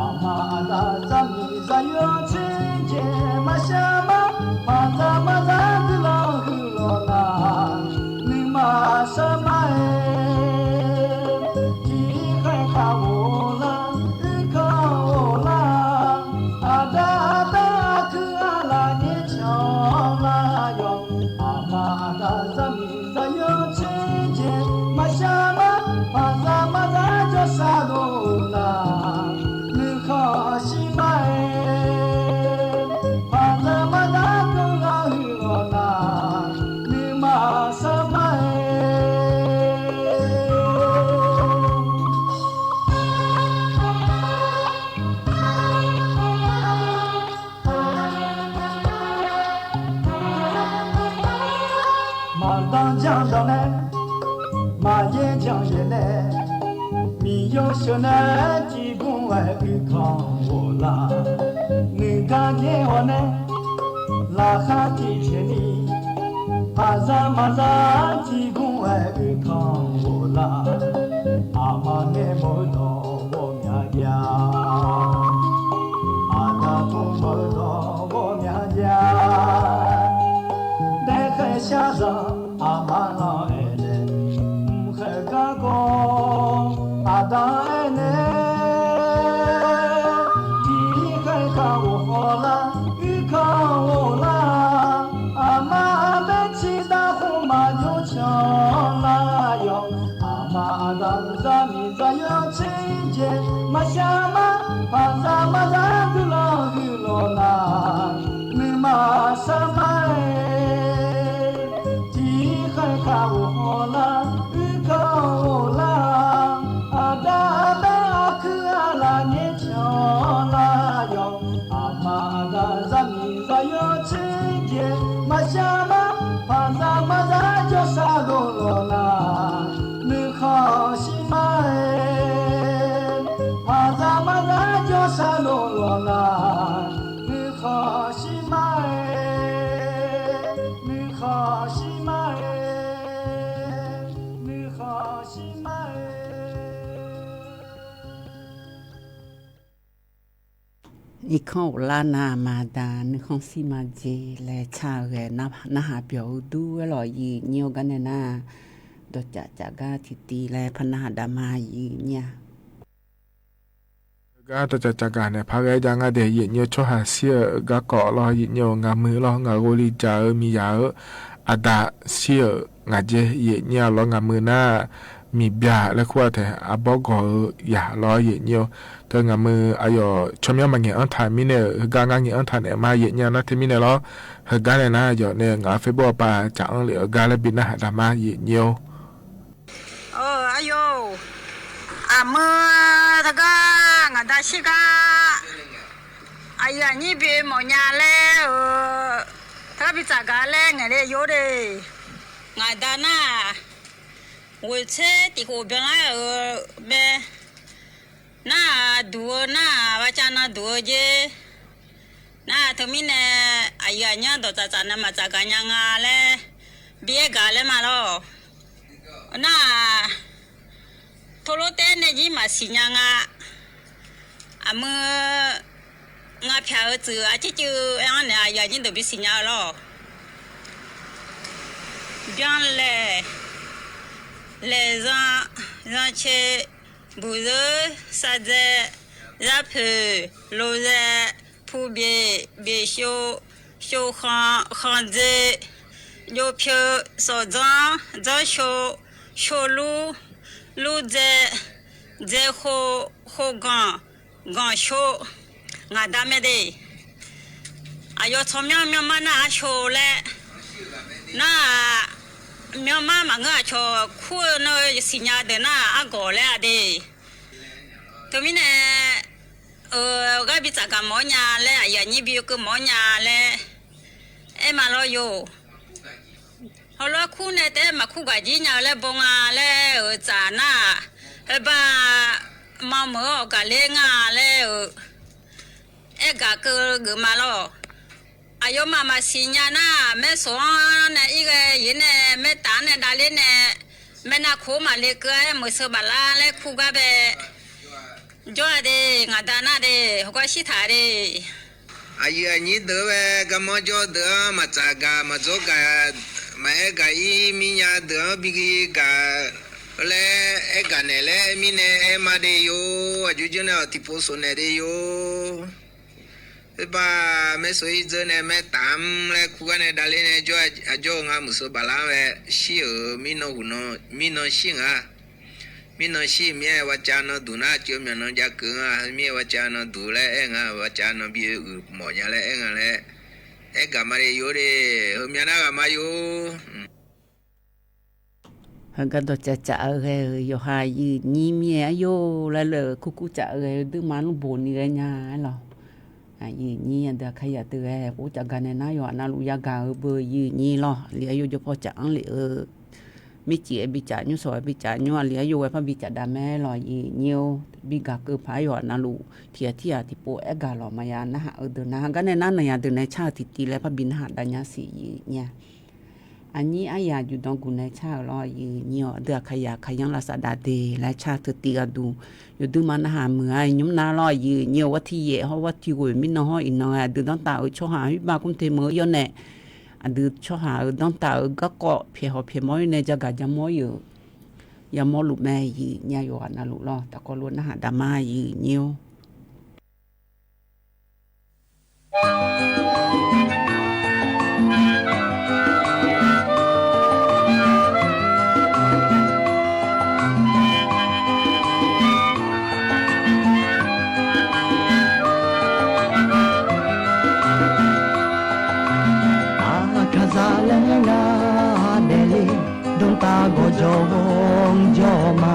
Aqma aqda zaqmiq zaqyo tserjeq maqshar mar, paqzaq maqzaq guiqlanq huiqlawq nar, nuima shar mar-aer, tiqkhaeq kaq ghoflar, uirkanq ghoflar. Aqda aqda aqkuir aqlaf nyaer canlar yawq. Aqma aqda zaqmiq zaqyo tserjeq maqshar mar, paqzaq maqzaq jawrshar dov nar, nuikhanr shir mar-aer, paqzaq maqzaq guiqlanq huiqlawq nar, nuima shar mar-aer. Maqdanr janr danq nae, maqyaer janr yaer nae, miqyaer sheuq nae tiqgmr-aer uirkanq ghoflar. Nuigar yaer-awr nae, laqkhaq tiqjeq ni, paqzaq maqzaq tiqgmr-aer uirkanq ghoflar. Aqma ngae mawr-eu dawq ghawqmya jav, aqda dmr mawr-eu dawq ghawqmya jav. Daefkhaeq shaqzanq aqma-anr aernaeq, mqkhaeq garkawv aqda aernaeq, tiqkhaeq kaq ghoflar. Aqsar mar-aer, tiqkhaeq kaq ghofhaw lar, uir kaq ghoflar-a. Aqda aqbae aqkuir aqlaf ngaer tiqanr lar yawq. Aqma aqda zaqmiq zaqyo tser jeq maqshar mar, paqzaq marzar jawrsar dovlawq nar, nuikhanq shir mar-aer, paqzaq marzar jawrsar dovlawq nar, nuikhanq shir mar-aer, nuikhanq shir mar-aer, nuikhanq shir mar-aer. Irkanr ghoflar nar maqda nuikhanr shir ma jeq laer car-eu ghae narhaq byawq-eu dur-aer lawq. Yiq nyir-eu gar nae nar, dawqcaf caf gar tiqtiv laer par narhaq dav ma. Yiq nyir-a, heugar dawqcaf caf gaq naeq par ghae jav nga de. Yiq nyir-eu tsawrhaq shir-euq garkawv lawr, yiq nyir-eu ngaqmuiq lawr, ngaq ghov li jaq-eu miqyaq-eu aqda shir-euq ngaq dzae. Yiq nyir-a lawr, ngaqmuiq nar miqbyaq laer kur-a taef, arbawr gawq-eu yaq lawr. Yiq nyir-eu teu ngaqmuiq aqyawf tsawrmyanr maqngaeq anr taq mirnae-euq heugar ngar ngaeq anr taq naeq ma. Yiq nyir-a nar teumirnae lawr, heugar nae nar yawf nae ngaq-euq Facebook aqpaq caf anr lef-eu gar laer bi narhaq dav ma. Yiq nyir-or. Aqyawf, aqmur teugar ngaq da shir gar aqyuif aqnyir bi mawfnya laer-euq, teugar bi tsafgaq laer ngaeq le yawr de. Ngaq da nar-aq, ghoeqtser tiq khof byanlar-euq mae. Nar-aq duq-eu nar-aq, aqcav nan duq-eu jer. Nar-aq teumirnae aqyuif aqnyir dawqtsaf tsaf nae maqtsaf gaq nya nga laer bi aer gaq laer ma lawr. Nar-aq, tov lor taer nae jir maqsiq nya nga. Aqmur, ngaq pyaq-eu tsuif arcir cuiv aer-anr naeq aqyuif aqnyir deuq bisiq nya-eu lawr. Byanlaeq, laeqzan, zancae, buqzeur, sardzae, zarpoeq, lozae, pubyeq, byeqshov, shovkhanq, khanqdzae, jovpyeu, sawfdzanr, dzanrshov, shovlur, lurdzae, dzaekhov, khovganq, ganqshov, ngaq da mae de. Aqyawf tsawrmyanr myanrma nar-aq arshov laer, nar-aq myanrma maqngeur aqcawq kur-eu nar-eu siqnya deuq nar-aq argawq laer-a de. Teumirnae, euq, gar bi tsafgaq mawf-awr nya laer, aqyuif aqnyir bi keuv mawf-awr nya laer aer ma lawr yawr. Hawlof-aer kur nae taef-aer maqkur gaq jir nya-eu laer baw nga laer-euq tsaf nar-aq, heubar mameuq-anr awqgaq ler nga laer-euq aergaq keuv geuf ma lawr. Aqyawfmaf maqsiq nya nar-aq, maersawq-anr nae ir ghae-ir nae maertaf-anr nae davler nae, maernav khof maqle keuv-aer meuq sheu baflar laer kur gar bae jawr-a de. Ngaq da nar de, heugar shirtaq de. Aqyuif aqnyir deuq-anr bae garmanr jawr deuq-anr maqtsaf gaq maqdzawr gaq, maqaer gaq ir mirnya deuq-anr bi gaq laer aer gaq naeq laer mirnae aer ma de yawr. Aqjox janr nae awq tiqpov sof naeq de yawr. Khoerbar maersawq ir dzeur nae maertaf-anr laer kur gar nae davler nae jawr-a, aqjawr-eu nga meuq sheu baflar-anr bae shir-euq mirnan huq nan mirnan shir nga. Mirnan shir mir-aer ghaq cav nan duq nar, aqcuiv myawq nan jav keuv nga. Mir-aer ghaq cav nan duq laer aer nga, ghaq cav nan bi uiq mawf nya laer aer nga laer aer gaq ma de yawr de. Heumya nar ghaq ma yawr. Heugar dawqcaf caf-eu ghae-euq yawqha aqyuif nyir mir-aer aryar laer lef-euq kurkur caf-eu ghae-eu duima lmr boq ni ghae nya-aer lawq. Aqyuif nyir aqdui aqkaqyaq deuq ghae khof caf gaq nae nar yawqha navluf yagaq-eu beu aqyuif nyir lawr. Aqli aryar jawr paw caf-anr lef-eu mircif-aer bicaf nymr, sawq-aer bicaf nymr, aqli aryar ghae par bicaf dav mae lawq. Aqyuif nyir-or, bigaq keuv paq-aer yawqha navluf tiq ghaq tir ghaq tiqpov aer gaq lawq maqya narhaq-eu deuq nar, heugar nae nar naqya deuq nae car-eu tiqtiv laer par bi narhaq dav nya siq aqyuif nyir-a. Aqnyir aryaq juqdan guf nae car-euq lawr aqyuif nyir-awq. Aqdui aqkaqyaq aqkaqyanr lavsav dav de laer car teu tiv gharduq, yawduima narhaq muiq-a nymr nar lawr aqyuif nyir-awq. Ghawr tiq yaef hawr ghawr tiq ghoeq mirnan hawr iqnan ghae aqdui danrtav-euq tsawrhaq khoerbav kur te meuq-eu yawr nae, aqdui tsawrhaq-euq danrtav-euq garkawv pyaeq hawq pyaeq mawr-ir nae jagaq jamawr-ir-euq yamawr luf mae aqyuif nyir-a. Yawqghaq navluf lawr taqkawv lof narhaq dav ma aqyuif nyir-or. Aqkaqzaq laer ngar daefle, dmqtav gawqjawq-anr jawr ma.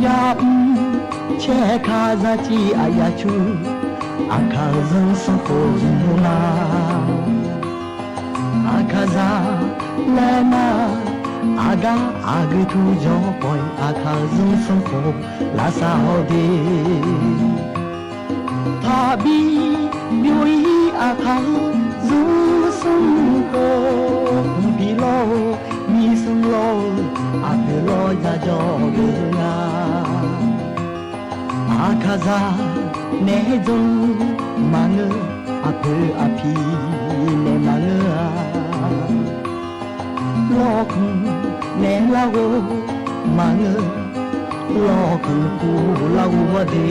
Ya'mr caer kazar civ aqyaf cur, Aqkaqzaq sanrkhof zmq-eu ma. Aqkaqzaq laer nar, aqgar aqgeu tur jawr khawf-iq, Aqkaqzaq sanrkhof lavsav-awr de. Taqbi byov-ir Aqkaqzaq sanrkhof, mqbi lawr-eu, misanr lawr-eu, aqpoeq lawr yajawr-eu nga. Aqkaqzaq naeq-aer jan maqngeur, aqpoeq aqpiq naeq maqngeur-a. Lawrkanq naeq larghov maqngeur, lawrkanq kuv larghov-awr de.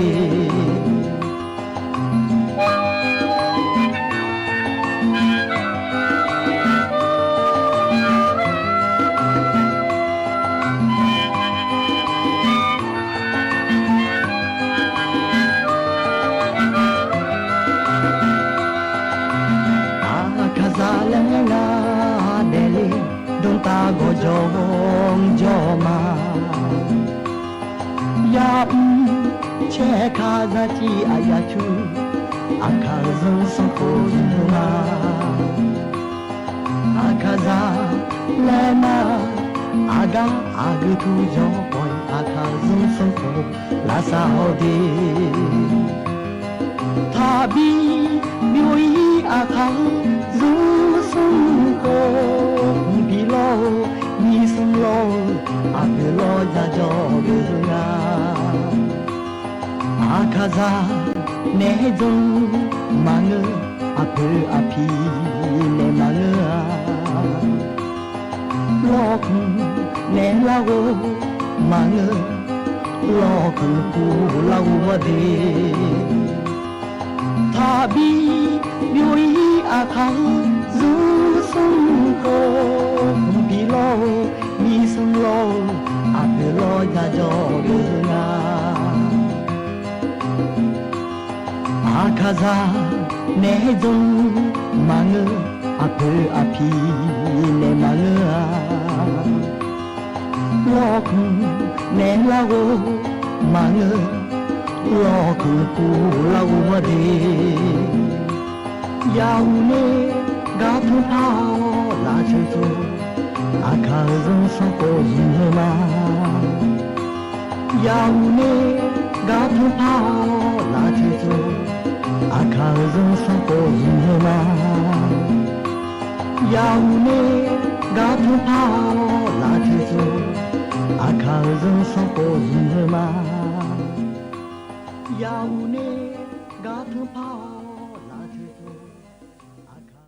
Aqkaqzaq laer ngar daefle, dmqtav gawqjawq-anr jawr ma. Ya'mr caer kazar civ aqyaf cur, Aqkaqzaq sanrkhof zmq-eu ma. Aqkaqzaq laer nar, aqgar aqgeu tur jawr khawf-iq, Aqkaqzaq sanrkhof lavsav-awr de. Taqbi byov-ir Aqkaqzaq sanrkhof, mqbi lawr-eu, misanr lawr-eu, aqpoeq lawr yajawr-eu nga. Aqkaqzaq naeq-aer jan maqngeur, aqpoeq aqpiq naeq maqngeur-a. Lawrkanq naeq larghov maqngeur, lawrkanq kuv larghov-awr de. Taqbi byov-ir Aqkaqzaq sanrkhof, mqbi lawr-eu, misanr lawr-eu, aqpoeq lawr yajawr-eu nga. Aqkaqzaq naeq-aer jan maqngeur, aqpoeq aqpiq naeq maqngeur-a. Lawrkanq naeq larghov maqngeur, lawrkanq kuv larghov-awr de. Yawuiq nae gar tanrpar-awr lafceuq tsov, Aqkaqzaq sanrkhof zmq-eu ma. Yawuiq nae gar tanrpar-awr lafceuq tsov, Aqkaqzaq sanrkhof zmq-eu ma. Yawuiq nae gar tanrpar-awr lafceuq tsov, Aqkaqzaq sanrkhof zmq-eu ma. Yawuiq nae gar tanrpar-awr lafceuq tsov, Aqkaq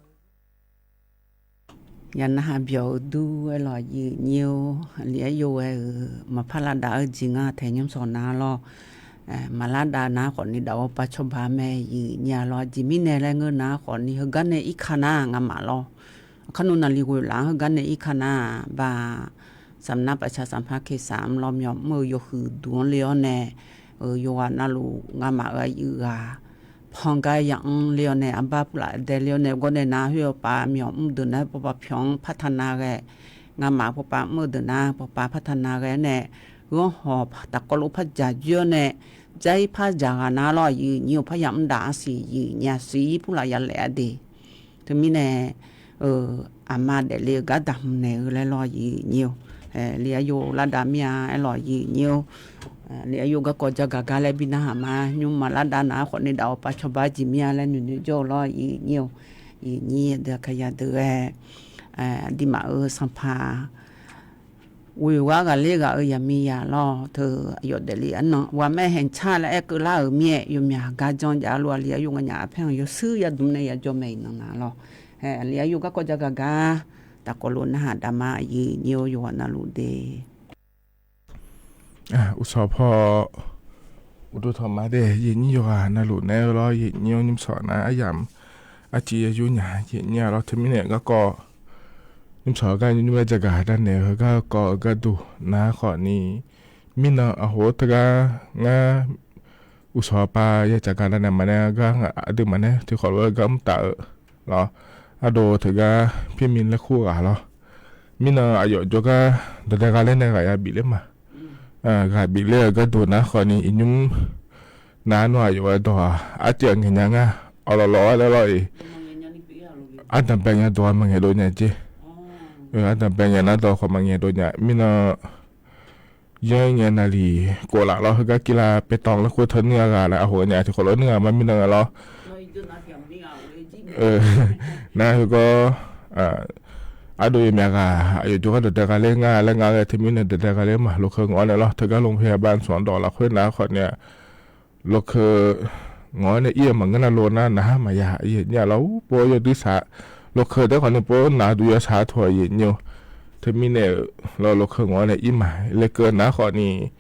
Yawqnan ha byawq-eu dur aerlawq, aqyuif aqnyir-or, aqli aryov ghae-euq maqpar lavdav-eu jeq ngar taeq nymr sawq nar lawr. Maqlar dav nar khawfni daf-awr par cawba mae, aqyuif aqnyir-a lawr. Aqjeq mirnae laer ngeur nar khawfni heugar nae irka nar ngamaf lawr. Aqkar nmr naqli ghoe laf-anr heugar nae irka nar-aq, ba samqnar paqca sanqpar keqsaq mr lawr, myawq mr-eu yawhuiq duq-anr le-awr nae, yawqghaq navluf ngamaf-euq aqyuif ghaq pangar yamr le-awr nae, arbar puvlaf dae le-awr nae, gawrnae nar khoer-eu pawpav myawq mr deuq nar pawpav pyawq-anr partaq na ghae, ngamaf pawpav mr-eu deuq nar pawpav partaq na ghae-awr nae, ghanr hawq taqkawv lof par dzaq joer-awr nae, dzar-ir par dzaq ghaq nar lawr, aqyuif aqnyir-or, parya mr daf-a siq, aqyuif aqnyir-a siq, puvlaf ya laef-a de. Teumirnae, aqma daefle-eu gar daqhmq naeq-eu laer lawr, aqyuif aqnyir-or. Aqli aryov lavdav mir-a aerlawq, aqyuif aqnyir-or. Aqli aryov garkawv jagaq gar laer bi narhaq ma. Nymrma lavdav nar khawfni daf-awr par cawba jeq mir-a laer noeqnoeq jawr-eu lawr, aqyuif aqnyir-or. Aqyuif aqnyir deuq aqkaqya deuq ghae, aqduimaf-euq sanqpaq ghoe-eu ghaq ghaqler ghaq-euq yaqmiqzaq lawr. Teu aqyawf daefle arnan ghaq mae haeq car laer aer keuvlar-euq mir-aer, yawmyaq gar janr jav-a lof, aqli aryov nganyaf arpaer-anr yawshuir yadmq nae yajawr mae iqnan na lawr. Aqli aryov garkawv jagaq gar taqkawv lof narhaq daf ma, aqyuif aqnyir-or, yawqghaq navluf de. Uqsawq paw uqduq tawq ma de, aqyuif aqnyir yawqghaq navluf naeq-eu lawr, aqyuif aqnyir-or, nymrshawq nar aryamq arciv ya yur nya, aqyuif aqnyir-a lawr. Teumirnae garkawv nymrshawq gar nymr-aer jagaq darnaeq-eu heugar kawv-eu gharduq nar khawfni, mirnan aqhof-aer teugar ngar uqsawq paw ya jagaq darnaeq maqnaeq gar, aqdui maqnaeq tiqkhawf lof-aer gar mr taf-eu lawr. Ardov teugar pirmi laer kur ghaq lawr. Mirnan aqyawf jawrgar dawqdae gha ler nae ghaq ya bif ler ma. Ghaq bif ler-euq gharduq nar khawfni iqnymr nav nmr aqyawf-aer dawq-aq artiv-aq ngaeq nya ngar. Awqlawq lawq-aer laer lawr-iq, ardanq bae nya dawq-a maqngaeq dov nya jer. Ardanq bae ngaeq nar dawq khawf maqngaeq dov nya. Mirnan yanr ngae naqliq kof laf lawr, heugar kirlav paev tawv laer khoer teu nuir-a ghaq laer aqhof nya tiqkhawf lof nuir-aq ma mirnan nga lawr. Nar heugawr ardov yawmyaq ghaq aqyawf jawrgar dawqdae gha ler nga laer nga ghae teumirnae dawqdae gha ler ma. Lokeu ngawr nae lawr, teugar lmqhae-a ba smq-anr dawq lafkhoer nar khawfni-aq, lokeu ngawr nae ir-eu maqngeur nar lo nar naq har maqya aqyuif aqnyir-a lawr. Ur pov yawdui saq, lokeu taef khawfni pov nar duq yawsaq taq aqyuif aqnyir-or. Teumirnae-euq lawr lokeu ngawr nae ir ma. Laer keuv nar khawfni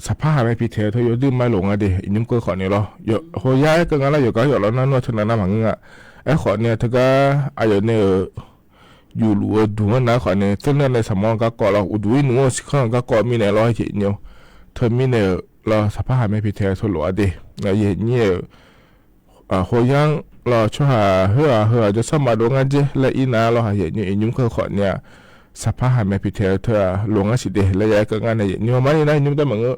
saqpar haq mae piqtaeq-eu teu yawdui ma loq nga de. Iqnymr keuv khawfni lawr, hoyar-aer keuv nga lar yawqgar yawf lawr nar nmr-a teunav nar maqngeur nga. Aerkhawfni-aq teugar aqyawf nae-euq yufluf-eu duq-anr nar khawfni tseurnar nae saqmawr-eu garkawv lawr, uqduq irnmr-eu siqkanr-eu garkawv mirnae lawr aqyuif aqnyir-or. Teumirnae-euq lawr saqpar haq mae piqtaeq-eu teu loq-a de. Aqyuif aqnyir-euq hoyar-anr lawr tsawrhaq khoer-aq heu-aq jawrsar maqdov ngar jer laer ir nar lawr aqyuif aqnyir-or. Iqnymr keuv khawfni-aq saqpar haq mae piqtaeq-eu teu-aq loq ngar siq de laer ya-aer keuv ngar nae aqyuif aqnyir-or. Marni nar iqnymr taef maqngeur.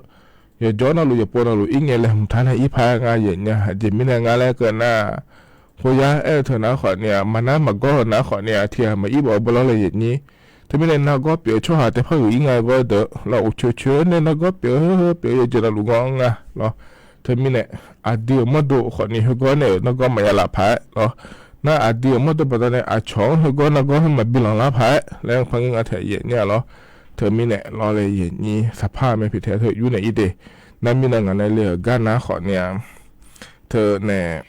Yawqjawr navluf yawqpov navluf ir ngae laer hmq tar nae ir par-aer nga aqyuif aqnyir-aq. Aqjeq mirnae nga laer keuv nar, hoyar aer-eu teu nar khawfni-aq maqnar maqgawr-eu nar khawfni-aq tiqghaq maqir bawf-eu bawrlawr laer aqyuif aqnyir. Teumirnae nargawr pyeuf-eu tsawrhaq taef par ghoe ir nga-eu gawr deuq lawr, uqcoeq coeq-aer nae nargawr pyeuf-eu pyeuf-eu yawjeq navluf gawr-anr nga lawr. Teumirnae aqdui-euq mawrdo khawfni heugawr nae-euq nargawr maqya laf paq-aer lawr. Nar aqdui-euq mawrdo baqdanae aqcawq-anr heugawr nargawr heu maqbi lanq lar paq-aer laer par ngeur nga taef aqyuif aqnyir-a lawr. Teumirnae lawr laer aqyuif aqnyir saqpar mae piqtaeq teu yur nae ir de. Nar mirnan ngaq nae le-euq gar nar khawfni-aq teunae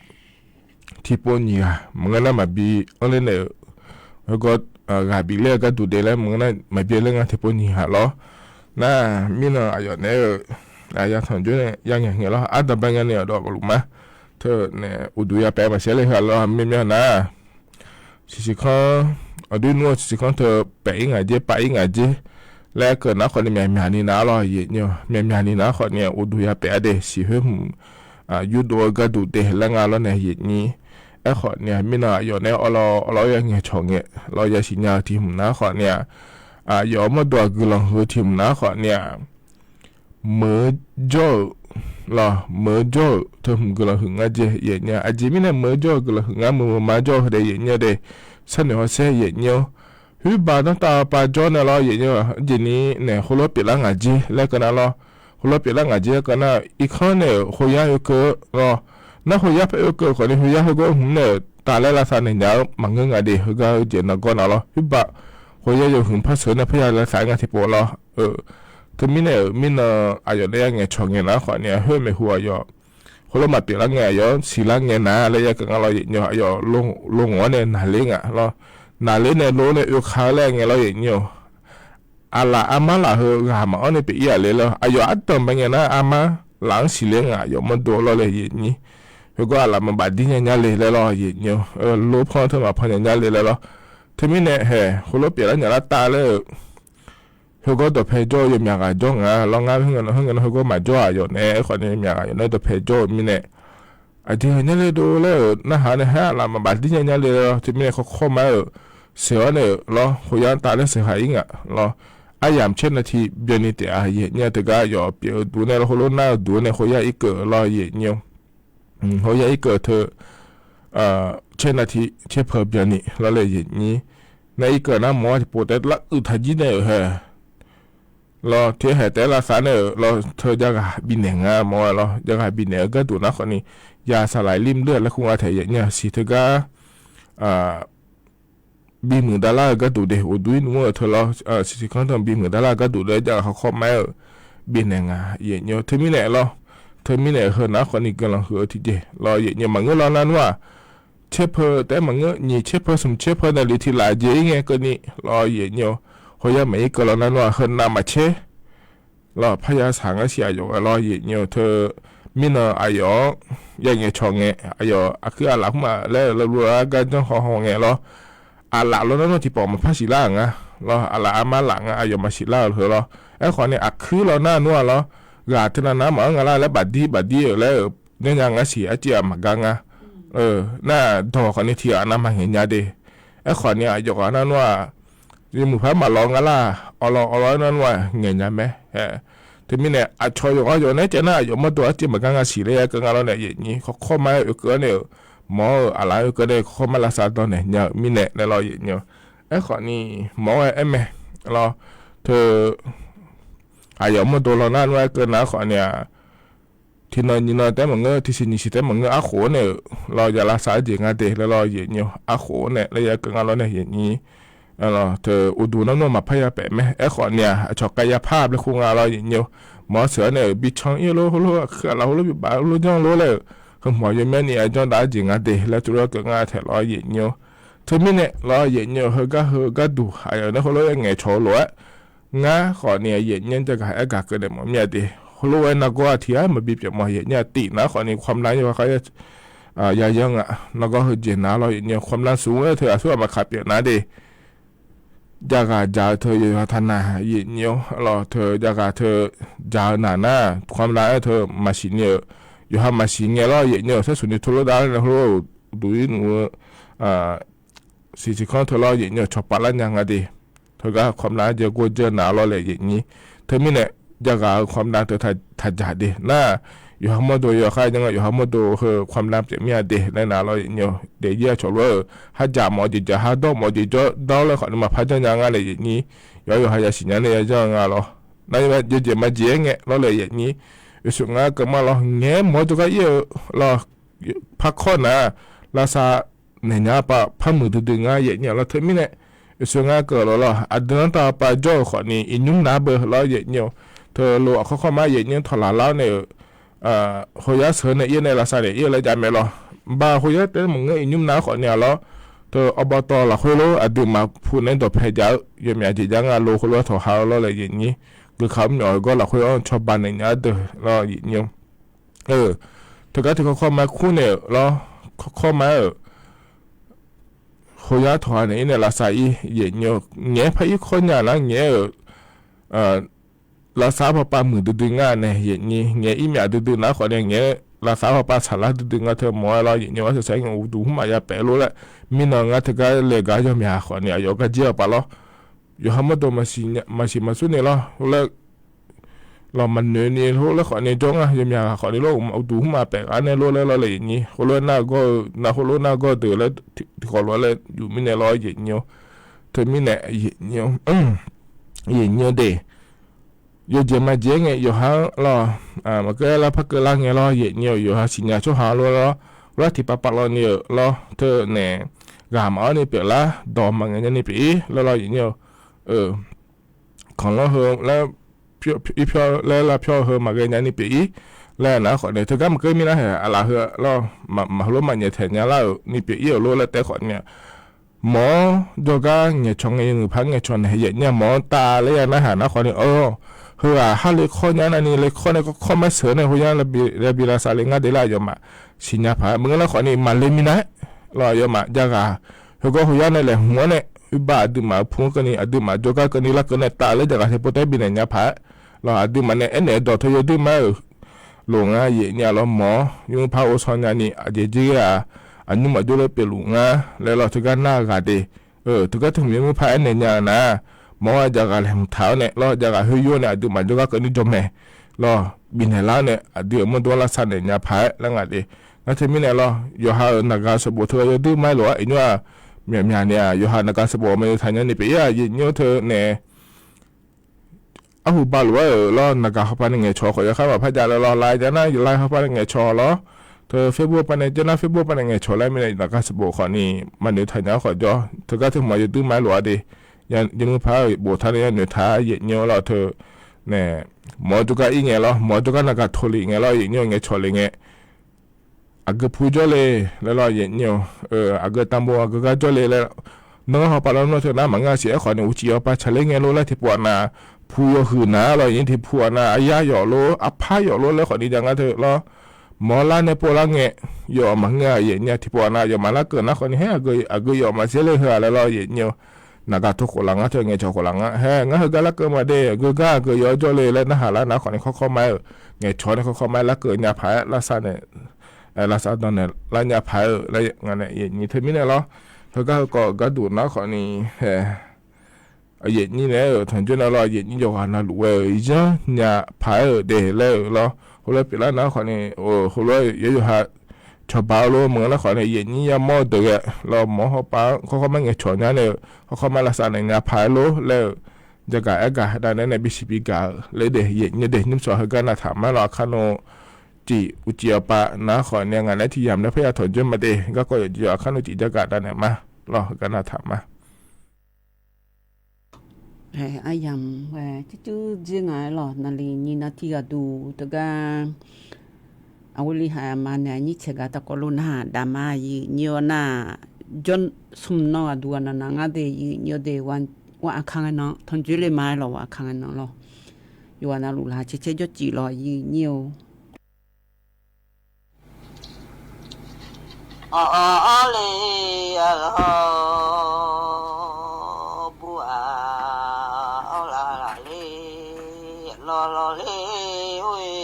tiqpov nyiq ghaq maqngeur nar maqbi anr ler naeq-euq, heugawr ghaq bif ler-eu gharduq de laer maqngeur nar maqbi ler nga tiqpov nyiq ghaq lawr. Nar mirnan aqyawf naeq-eu ya tanq jawr nae ya ngaeq ngaeq lawr, ardanq bae ngae nae-euq dawq luf ma. Teunae uqduq ya paef maqsiq-aer le heu-aq lawr, myav myav nar siqsiq kanr, aqdui nmr-eu siqsiq kanr teu paef ir ngaq jer pav ir ngaq jer laer keuv nar khawfni myaqmyaq ni nar lawr aqyuif aqnyir-or. Myaqmyaq ni nar khawfni uqduq ya paef-a de siq khoer hmq yurdov-eu gharduq de laer nga lawr nae aqyuif aqnyir. Aerkhawfni-aq mirnan aqyawf nae awrlawr awrlawr ya ngaeq cawq ngae lawr ya siqnya-eu tiq hmq nar khawfni-aq, aqyawf-euq mawrdo-aq guiqlanq huiq-eu tiq hmq nar khawfni-aq meuq-eu jawr-euq lawr, meuq-eu jawr-euq teu hmq guiqlanq huiq ngar jer aqyuif aqnyir-a. Aqjeq mirnae meuq-eu jawr-euq guiqlanq huiq ngar meuq meuq ma jawr-eu heu daef aqyuif aqnyir-a de. Sharnoeq hawsher aqyuif aqnyir-or. Khoerbav danrtav pav jawr nae lawr aqyuif aqnyir-a, aqjeq ni nae khoerlof pyeuflar ngaq jer laer keuv nar lawr. Khoerlof pyeuflar ngaq jer laer keuv nar irkanr nae-euq khoyar oekeuv lawr. Nar khoyar paer oekeuv khawfni khoyar heugawr hmq nae-euq tavlaer lavsav naeq nya-eu maqngeur nga de. Heugar-eu jeq nargawr na lawr, khoerbav khoyar yawhuiq par sheuq nae parya lavsav-aer nga tiqpov lawr. Teumirnae-euq mirnan aqyawf nae ya ngaeq cawq ngaeq nar khawfni-aq khoer maeqhu aqyawf khoerlof maqpyeuf lar ngae aqyawf-anr siqlar ngae nar laer ya keuv nga lawr aqyuif aqnyir-or. Aqyawf lo ngawq-anr nae naqler nga lawr. Naqler nae lo nae oeka-eu laer ngae lawr aqyuif aqnyir-or. Aqlaf armar laf heu ghaq maqanr nae pyeuf ir-aq le lawr. Aqyawf ardanq bae ngae nar armar laf-anr siqler nga aqyawf mawrdo lawr laer aqyuif aqnyir. Heugawr aqlaf maqbaf dir nya nya le laer lawr aqyuif aqnyir-or. Lor pan teu maqpan nya nya le laer lawr. Teumirnae hae khoerlof pyeuflar nyaf lar tav laer-euq heugawr dawqpae jawr-eu yawmyaq ghaq jawr nga lawr. Ngar heu ngae nan heu ngae nan heugawr maqjawr-aq yawf nae aerkhawf nae yawmyaq ghaq yawf nae dawqpae jawr-eu mirnae aqjeq nya le dov laer-euq narhaq nae haer aqlaf maqbaf dir nya nya le lawr. Teumirnae khawkawr ma-aer-euq sheuq-awr nae-euq lawr khoyar-anr tav laer sheuq haq ir ngaq lawr. Aryamq caer navtiq byanni taef-a aqyuif aqnyir-a. Teugar yawf pyeuf-eu duq nae lawr khoerlof nar-eu duq nae khoyar irkeuv lawr aqyuif aqnyir-or. Khoyar irkeuv teu caer navtiq caer peuq byanni lawr laer aqyuif aqnyir. Nar irkeuv nar mawr-a tiqpov taef-aer laruiq taqjir nae-euq hae lawr, tiq haeq taef-aer lavsav nae-euq lawr, teu javghaq bifnaeq nga mawr-a lawr. Javghaq bifnaeq-eu gharduq nar khawfni ya saqlaq lir mr deur-aq laer kur nga taef aqyuif aqnyir-a. Siq teugar bimuiq davlar-eu gharduq de uqduq ir nmr-eu teu lawr, siqsiq kanr tan bimuiq davlar-eu gharduq laer javghaq khawkawr ma-aer-euq bifnaeq nga aqyuif aqnyir-or. Teumirnae lawr, teumirnae heu nar khawfni guiqlanq huiq-eu tiqjeq lawr aqyuif aqnyir-or. Maqngeur lawr nar nmr-aq caer peuq taef-aer maqngeur, nyiq caer peuq smq caer peuq navluf tiq laf jeq ir ngae keuvni lawr aqyuif aqnyir-or. Khoyar maqir keuv lawr nar nmr-aq heu navmaqtser lawr parya saq ngar siq aqyawf ghae lawr aqyuif aqnyir-or. Teu mirnan aqyawf-anr ya ngaeq cawq ngae aqyawf aqkuir aqlaf khoermaf laer-euq lavluv lar gar janr haw haw ngae lawr. Aqlaf lawr nar nmr tiqpawf maqpar siqlar-euq nga lawr. Aqlaf armar laf nga aqyawf maqsiqlar-euq heu lawr. Aerkhawf nae aqkuir lawr nar nmr-a lawr. Ghaq teunav nav maqanr nga lar laer bafdir bafdir-euq laer-euq janrnya ngar siq arciv-aq maqgar ngar nar dawq khawfni tiqghaq navmaqngaeq nya de. Aerkhawfni aqyawf ghaq nar nmr-aq, yawmuiq par maqlawq nga lar, awqlawq awqlawq-aer nar nmr-aq ngaeq nya mae. Teumirnae aqcawq yawqghaq yawq nae caev nar aqyawf mawrdo arciv maqgar nga siq laer ya keuv nga lawr nae yaeqnyir khawkawr ma-aer oekeuv-awr nae-euq mawr-eu aqlaf-aer oekeuv nae khawkawr ma lavsav dawq naeq nya-euq mirnae laer lawr yaeqnyir-awr. Aerkhawfni mawr-aer aer mae lawr. Teu aqyawf mawrdo law nar nmr-aer keuv nar khawfni-aq, tiqnan nyiqnan taef maqngeur, tiqsiq nyiqsiq taef maqngeur, arkhof-awr nae-euq lawr ya lavsav-aer jeq nga de laer lawr yaeqnyir-awr, arkhof-awr nae laer ya keuv nga lawr nae yaeqnyir. Teu uqduq nar nmr maqpar ya paef mae. Aerkhawfni-aq aqcawq khav ya par bae khoer nga lawr yaeqnyir-awr, mawr sheuq-awr nae-euq bican ir-eu lor, heulof-aer aqkuir aqlaf heulof bibaf lor janr lor laer-euq, heu hmq-awq yawmyanr ni ya janr daf-aer jeq nga de laer teulof-aer keuv nga taeq lawr yaeqnyir-awr. Teumirnae lawr yaeqnyir-awr, heugar heu garduq aqyawf nae heulof-aer ngaeqcawq-eu lof-aer, ngar khawfni yaeqnyir-anr jagaq aer gaq keuv naeq mawf mir-a de. Heulof-aer nargawr-aq tiq ghaq maqbi pyeuf mawf yaeqnyir-aq tif nar khawfni khawmlar yawkhav khaer ya yanr nga. Nargawr heujeq nar lawr yaeqnyir-awr, khawmlar smq-aer teu aqsur ghaq maqkaq pyeuf nar de. Jaghaq jaq-eu teu yawqha taq naq yaeqnyir-awr lawr, teu jaghaq teu jaq-eu naq nar khawmlar-aer teu maqsiq ni-euq, yawqha maqsiq ngae lawr yaeqnyir-awr, sarsuq ni teulof dav-aer nae heulof-aer uqduq ir nmr-eu siqsiq kanr teu lawr yaeqnyir-awr, cawqpav lar nya nga de. Teugar khawmlar jeq gor jeur naq lawr laer yaeqnyir. Teumirnae jaghaq-eu khawmlar teu taq jaq de nar, yawqha mawrdo yawkhav janr nga, yawqha mawrdo heu khawmlar pyeuf mir-a de laer naq lawr yaeqnyir-awr, daefzir-aq cawq lof-aer-euq harjaq mawf-eu jeq jaq, hardawr mawf-eu jeq dawr laer khawfni maqpar janr nya nga laer yaeqnyir. Yawqha yawqha yasiq nya nae ya janr nga lawr. Nar yawjeq maqjeq-aer ngae lawr laer yaeqnyir. Oeqsoeq ngar keuv ma lawr, ngaeq-aer mawr jawrgar ir-eu lawr, parkawr nar lavsav naeq nya pav par muiqdui dui ngar yaeqnyir-awr lawr. Teumirnae oeqsoeq ngar keuv lawr lawr, aqdui-anr taq pav jawr-euq khawfni iqnymr nav beu lawr yaeqnyir-awr. Teulof aqkawr kawr ma yaeqnyir tawq laq lar-awr nae-euq, khoyar sheuq nae ir nae lavsav naeq ir-eu laer jav mae lawr. Baq khoyar taef maqngeur iqnymr nav khawfni-aq lawr. Teu awqbawq tawv lafkhoer lor aqduimaf pu naeq-aer dawqpae jav-eu yawmyaf jeq jav nga lo heulof-aer tawq ha-eu lawr laer yaeqnyir. Geukaq mr myawf-eu gawr lafkhoer-anr cawba naeq nya-aer deuq lawr yaeqnyir-awr. Teugar teu kawr kawr ma kur naeq-euq lawr, kawr kawr ma-aer-euq, khoyar tawq ha naeq ir nae lavsav ir yaeqnyir-awr, ngaeq-aer par ir kawr nya nar ngaeq-aer-euq lavsav pav pav muiqdui dui ngar nae yaeqnyir, ngaeq ir myaf duidui nar khawfni ngaeq-aer lavsav pav pav saqlar duidui ngar teu mawr-aer lawr yaeqnyir-awr, arsaer saer ngae uqduq hmq maf ya paef lor laer. Mirnan ngar teugar laeq gar yawmyaq khawfni aqyawf gar jir-eu pav lawr. Yawqha mawrdo maqsiq maqsur ni lawr laer lawq maqnoeq ni lor laer khawfni jawr nga, yawmyaq khawfni lor uqduq hmq maf paef gar nae lor laer lawr laer yaeqnyir. Khoerlof-aer nar gawr-eu nar khoerlof nar gawr-eu deuq laer tiqkawv lof-aer laer yuf mirnae lawr yaeqnyir-awr. Teumirnae yaeqnyir-awr, yaeqnyir-awr de. Yawjeq maqjeq-aer ngae yawqha-anr lawr, maqkeuv lar par keuv lar ngae lawr yaeqnyir-awr, yawqha siqnya tsawrhaq lor lawr, lar tiqpav pav lawr ni-euq lawr teu nae ghaq maqawr ni pyeuflar dawq maqngaeq nya ni pyeuf-ir laer lawr yaeqnyir-awr. Kanqlanr heu laer irpyawr laer lavpyawr heu maqghae nya ni pyeuf-ir laer nar khawfni teugar maqkeuv mirnae haeq aqlaf heu lawr, maqheulof maqnyaef taeq nya lar-euq ni pyeuf-ir-euq lor laer taef khawfni-aq, mawr-awr jawrgar ngaeqcawq ngae yawmuiq par ngaeqcawq naeq yaeqnyir-aq mawr-awr tav laer ya narhaq nar khawfni-awr, heughaq har lekawr nya navni lekawr nae kawrkawr mar sheuq nae khoyar labi lavsav le ngar de laer aqyawfmaf siqnya paq-aer maqngeur nar khawfni maqle minav-aer lawr aqyawfmaf jav ghaq heugawr khoyar nae laeqhmq-anr nae oerbar aqduimaf-euq pu-anr keuvni aqduimaf jawrgar keuvni larkeuv nae tav laer jav ghaq tiqpov taef bifnaeq nya paq-aer lawr aqduimaf nae aernaeq-eu dawq teu yawduir ma-euq loq ngar yaeqnyir-aq lawr mawr-awr yawmuiq par ghovshaw nyani aqjeq jir ghae-aq aqnymr maqjawr ler pyeufluf ngar laer lawr teugar nar-eu ghaq de. Teugar teu hmq yawmuiq par aernaeq nya-eu nar, mawr-awr jav ghaq laeqhmq taq-awr nae lawr jav ghaq khoer yur-awr nae aqduimaf jawrgar keuvni jawr mae lawr bifnaeq lar-awr nae aqdui-euq mawrdo-anr lavsav naeq nya paq-aer laer nga de. Nar teumirnae lawr yawqha-euq naqgaq sanqbof teughaq yawduir ma-aer lof-aer iqnymr-aq myaqmyaq ni-aq yawqha naqgaq sanqbof aqma ni taqnya ni pyeuf-ir-aq yaeqnyir-awr teu nae arhu ba lof-aer-euq lawr naqgaq hawpar nae ngaeqcawq khawf yawkhav maqpar jav laer lawr lav jav nar lav hawpar nae ngaeqcawq lawr. Teu Facebook hawpar nae jav nar Facebook hawpar nae ngaeqcawq laer mirnae naqgaq sanqbof khawfni maqnoeq taqnya-awr khawf jawr teugar teu hmq-aq yawduir ma-aer lof-a de. Yawmuiq par-euq boftaq nae yanoeq taq yaeqnyir-awr lawr teu nae mawr-awr jawrgar ir ngae lawr mawr-awr jawrgar naqgaq tov lef ngae lawr yaeqnyir-awr ngaeqcawq le ngae aqgeu pu jawr le laer lawr yaeqnyir-awr, aqgeu tanqbo aqgeu gar jawr le laer. Nanr hawpar lawr nawr teu nar maqngeur-a siq aerkhawfni uqcif yawpar tsaqler ngae lor laer tiqpov-aq nav pu yawhuiq nar lawr yaeqnyir tiqpov-aq nav aqyar yawf lor arpar yawf lor laer khawfni jav ngar teu lawr mawr lar nae pov lar ngae yawf maqngeur-a yaeqnyir tiqpov-aq nav yawf maqlar keuv nar khawfni haer aqgeu yawf maqzer le heu-aq laer lawr yaeqnyir-awr. Naqgaq tov khof laf ngar teu ngaeqcawq khof laf ngar haer ngar heugar larkeuv ma de aqgeu gar aqgeu yawf-aer jawr le laer narhaq lar nar khawfni kawrkawr ma-aer-euq ngaeqcawq nae kawrkawr ma-aer larkeuv nya paq-aer lavsav naeq lavsav danqnaeq lar nya paq-aer-euq laer ngaq nae yaeqnyir teumirnae lawr. Heugar heukawv gharduq nar khawfni, yaeqnyir naeq-aer-euq tanqjoer na lawr, yaeqnyir yawqghaq navluf ghae-euq yanr nya paq-aer-euq de laer-euq lawr. Heulof-aer pyeuflar nar khawfni, heulof-aer yawr yawqha cawba-eu lof meuq nar khawfni yaeqnyir yamawr-eu deuq ghae lawr, mawr hawr pav-anr khawr khawr mar ngaeqcawq nya nae-euq, khawr khawr mar lavsav naeq nya paq-aer lor laer-euq, jagaq aergaq dav naeq-aer nae bisiq bigaq-euq laer de, yaeqnyir de nymr sawq heugar navtaq mar lawr. Aqkar nmr tiq uqcif-awq pav nar khawfni ngaq naeq-aer tiq yamq nae parya tanqjoer ma de, garkawv yawqjeq yawq aqkar nmr tiq jagaq dav naeq mar lawr, heugar navtaq mar. Aryamq ghae cuircuir dzer nga-aer lawq, naqli nyiq navtiq ghaqduq teugar aqgeu li haq ma naeq nyir tsaeq gaq taqkawv lof nar, daqma yiq nyir-awr nar, jawr smq nan ghaqduq ghaq navnav ngar de, yiq nyir-awr de, wa aqkar ngae nan tanqjoer le ma-aer lawq, wa aqkar ngae nan lawq. Yawqghaq navluf laq caercaer jawrcif lawq, yiq nyir-or. Awq, awq, awq le, aqlawq, bu-aq, awr laf laf le, lawq lawq le, or-e.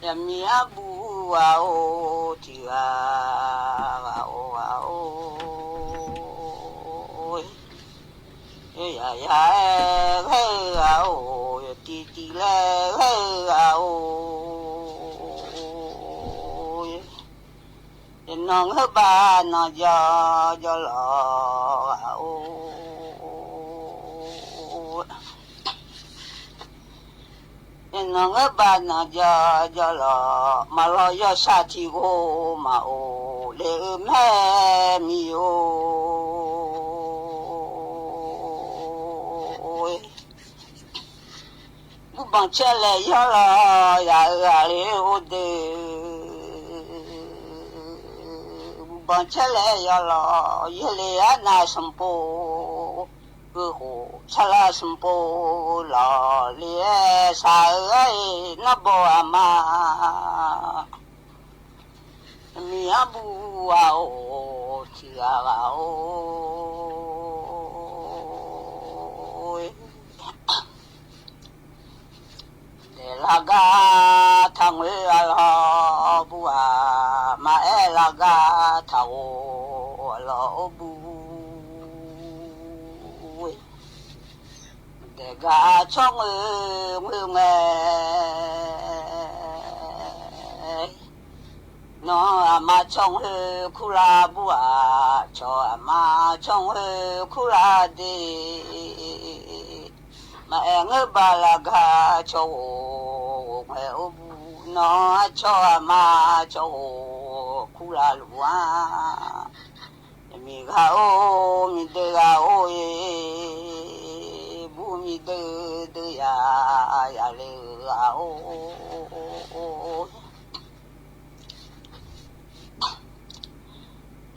Yamiq arbuq ghaq-or, tiq ghaq ghaq-or, ghaq-or. Yaq yaq-aer ghae-eu ghaq-or, yawq tiq tiq laer ghae-eu ghaq-or, yawqnan ngeur bav nan jawr jawr lawq ghaq-or. Yawqnan ngeur bav nan jawr jawr lawq, maqlawq yawshaq tiq ghov maqof le-eu mae miq-or. Burbanq caer laeq yawr lawq, yaq-euq ghaq le or de. Burbanq caer laeq yawr lawq, yaerle arnav sanqpov, geuf khof sarlar sanqpov, lawq le-aer shaq-eu aer-e, narbawr aqma. Miq arbuq ghaq-or, tiq ghaq ghaq-or. Daeqlar gar taqngoer aqlawq bu-aq, maqaer lar gar taqghof aqlawq or bu. Daeq gar tsawrngoer ngoer ngae, nawq-anr aqma tsawrngoer kurlar bu-aq, cawq aqma tsawrngoer kurlar de. Maqaer ngeur bav lar gar cawq ghof ghof ngae or bu, nawq-anr cawq aqma cawq ghof kurlar luf-a. Miq ghaq-or, miqdeuq ghaq-or-e, bur miqdeuq deuq yaq yaqle-eu ghaq-or.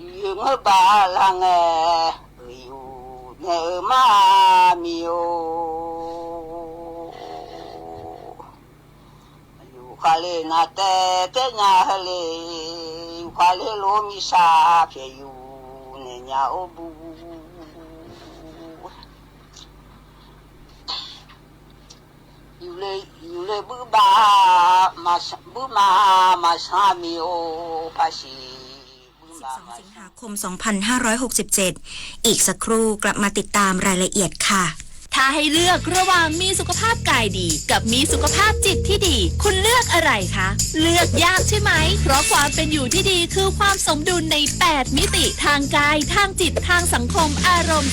Yuf ngeur bav lar ngae, uiqyuf naeq-eu mar miq-or. Yuf khaqle navtaev taev nya heule, yuf khaqle lof miqshaq pyaeq yuf naeq nya or bu. Yuf le, yuf le buir bav, buir ma maqsanr miq-or, paqsiq buir ma maqsanr. สิงหาคม สองพันห้าร้อยหกสิบเจ็ด อีกสักครู่กลับมาติดตามรายละเอียดค่ะ ถ้าให้เลือกระหว่างมีสุขภาพกายดีกับมีสุขภาพจิตที่ดี คุณเลือกอะไรคะ เลือกยากใช่ไหม เพราะความเป็นอยู่ที่ดีคือความสมดุลในแปดมิติ ทางกาย ทางจิต ทางสังคม อารมณ์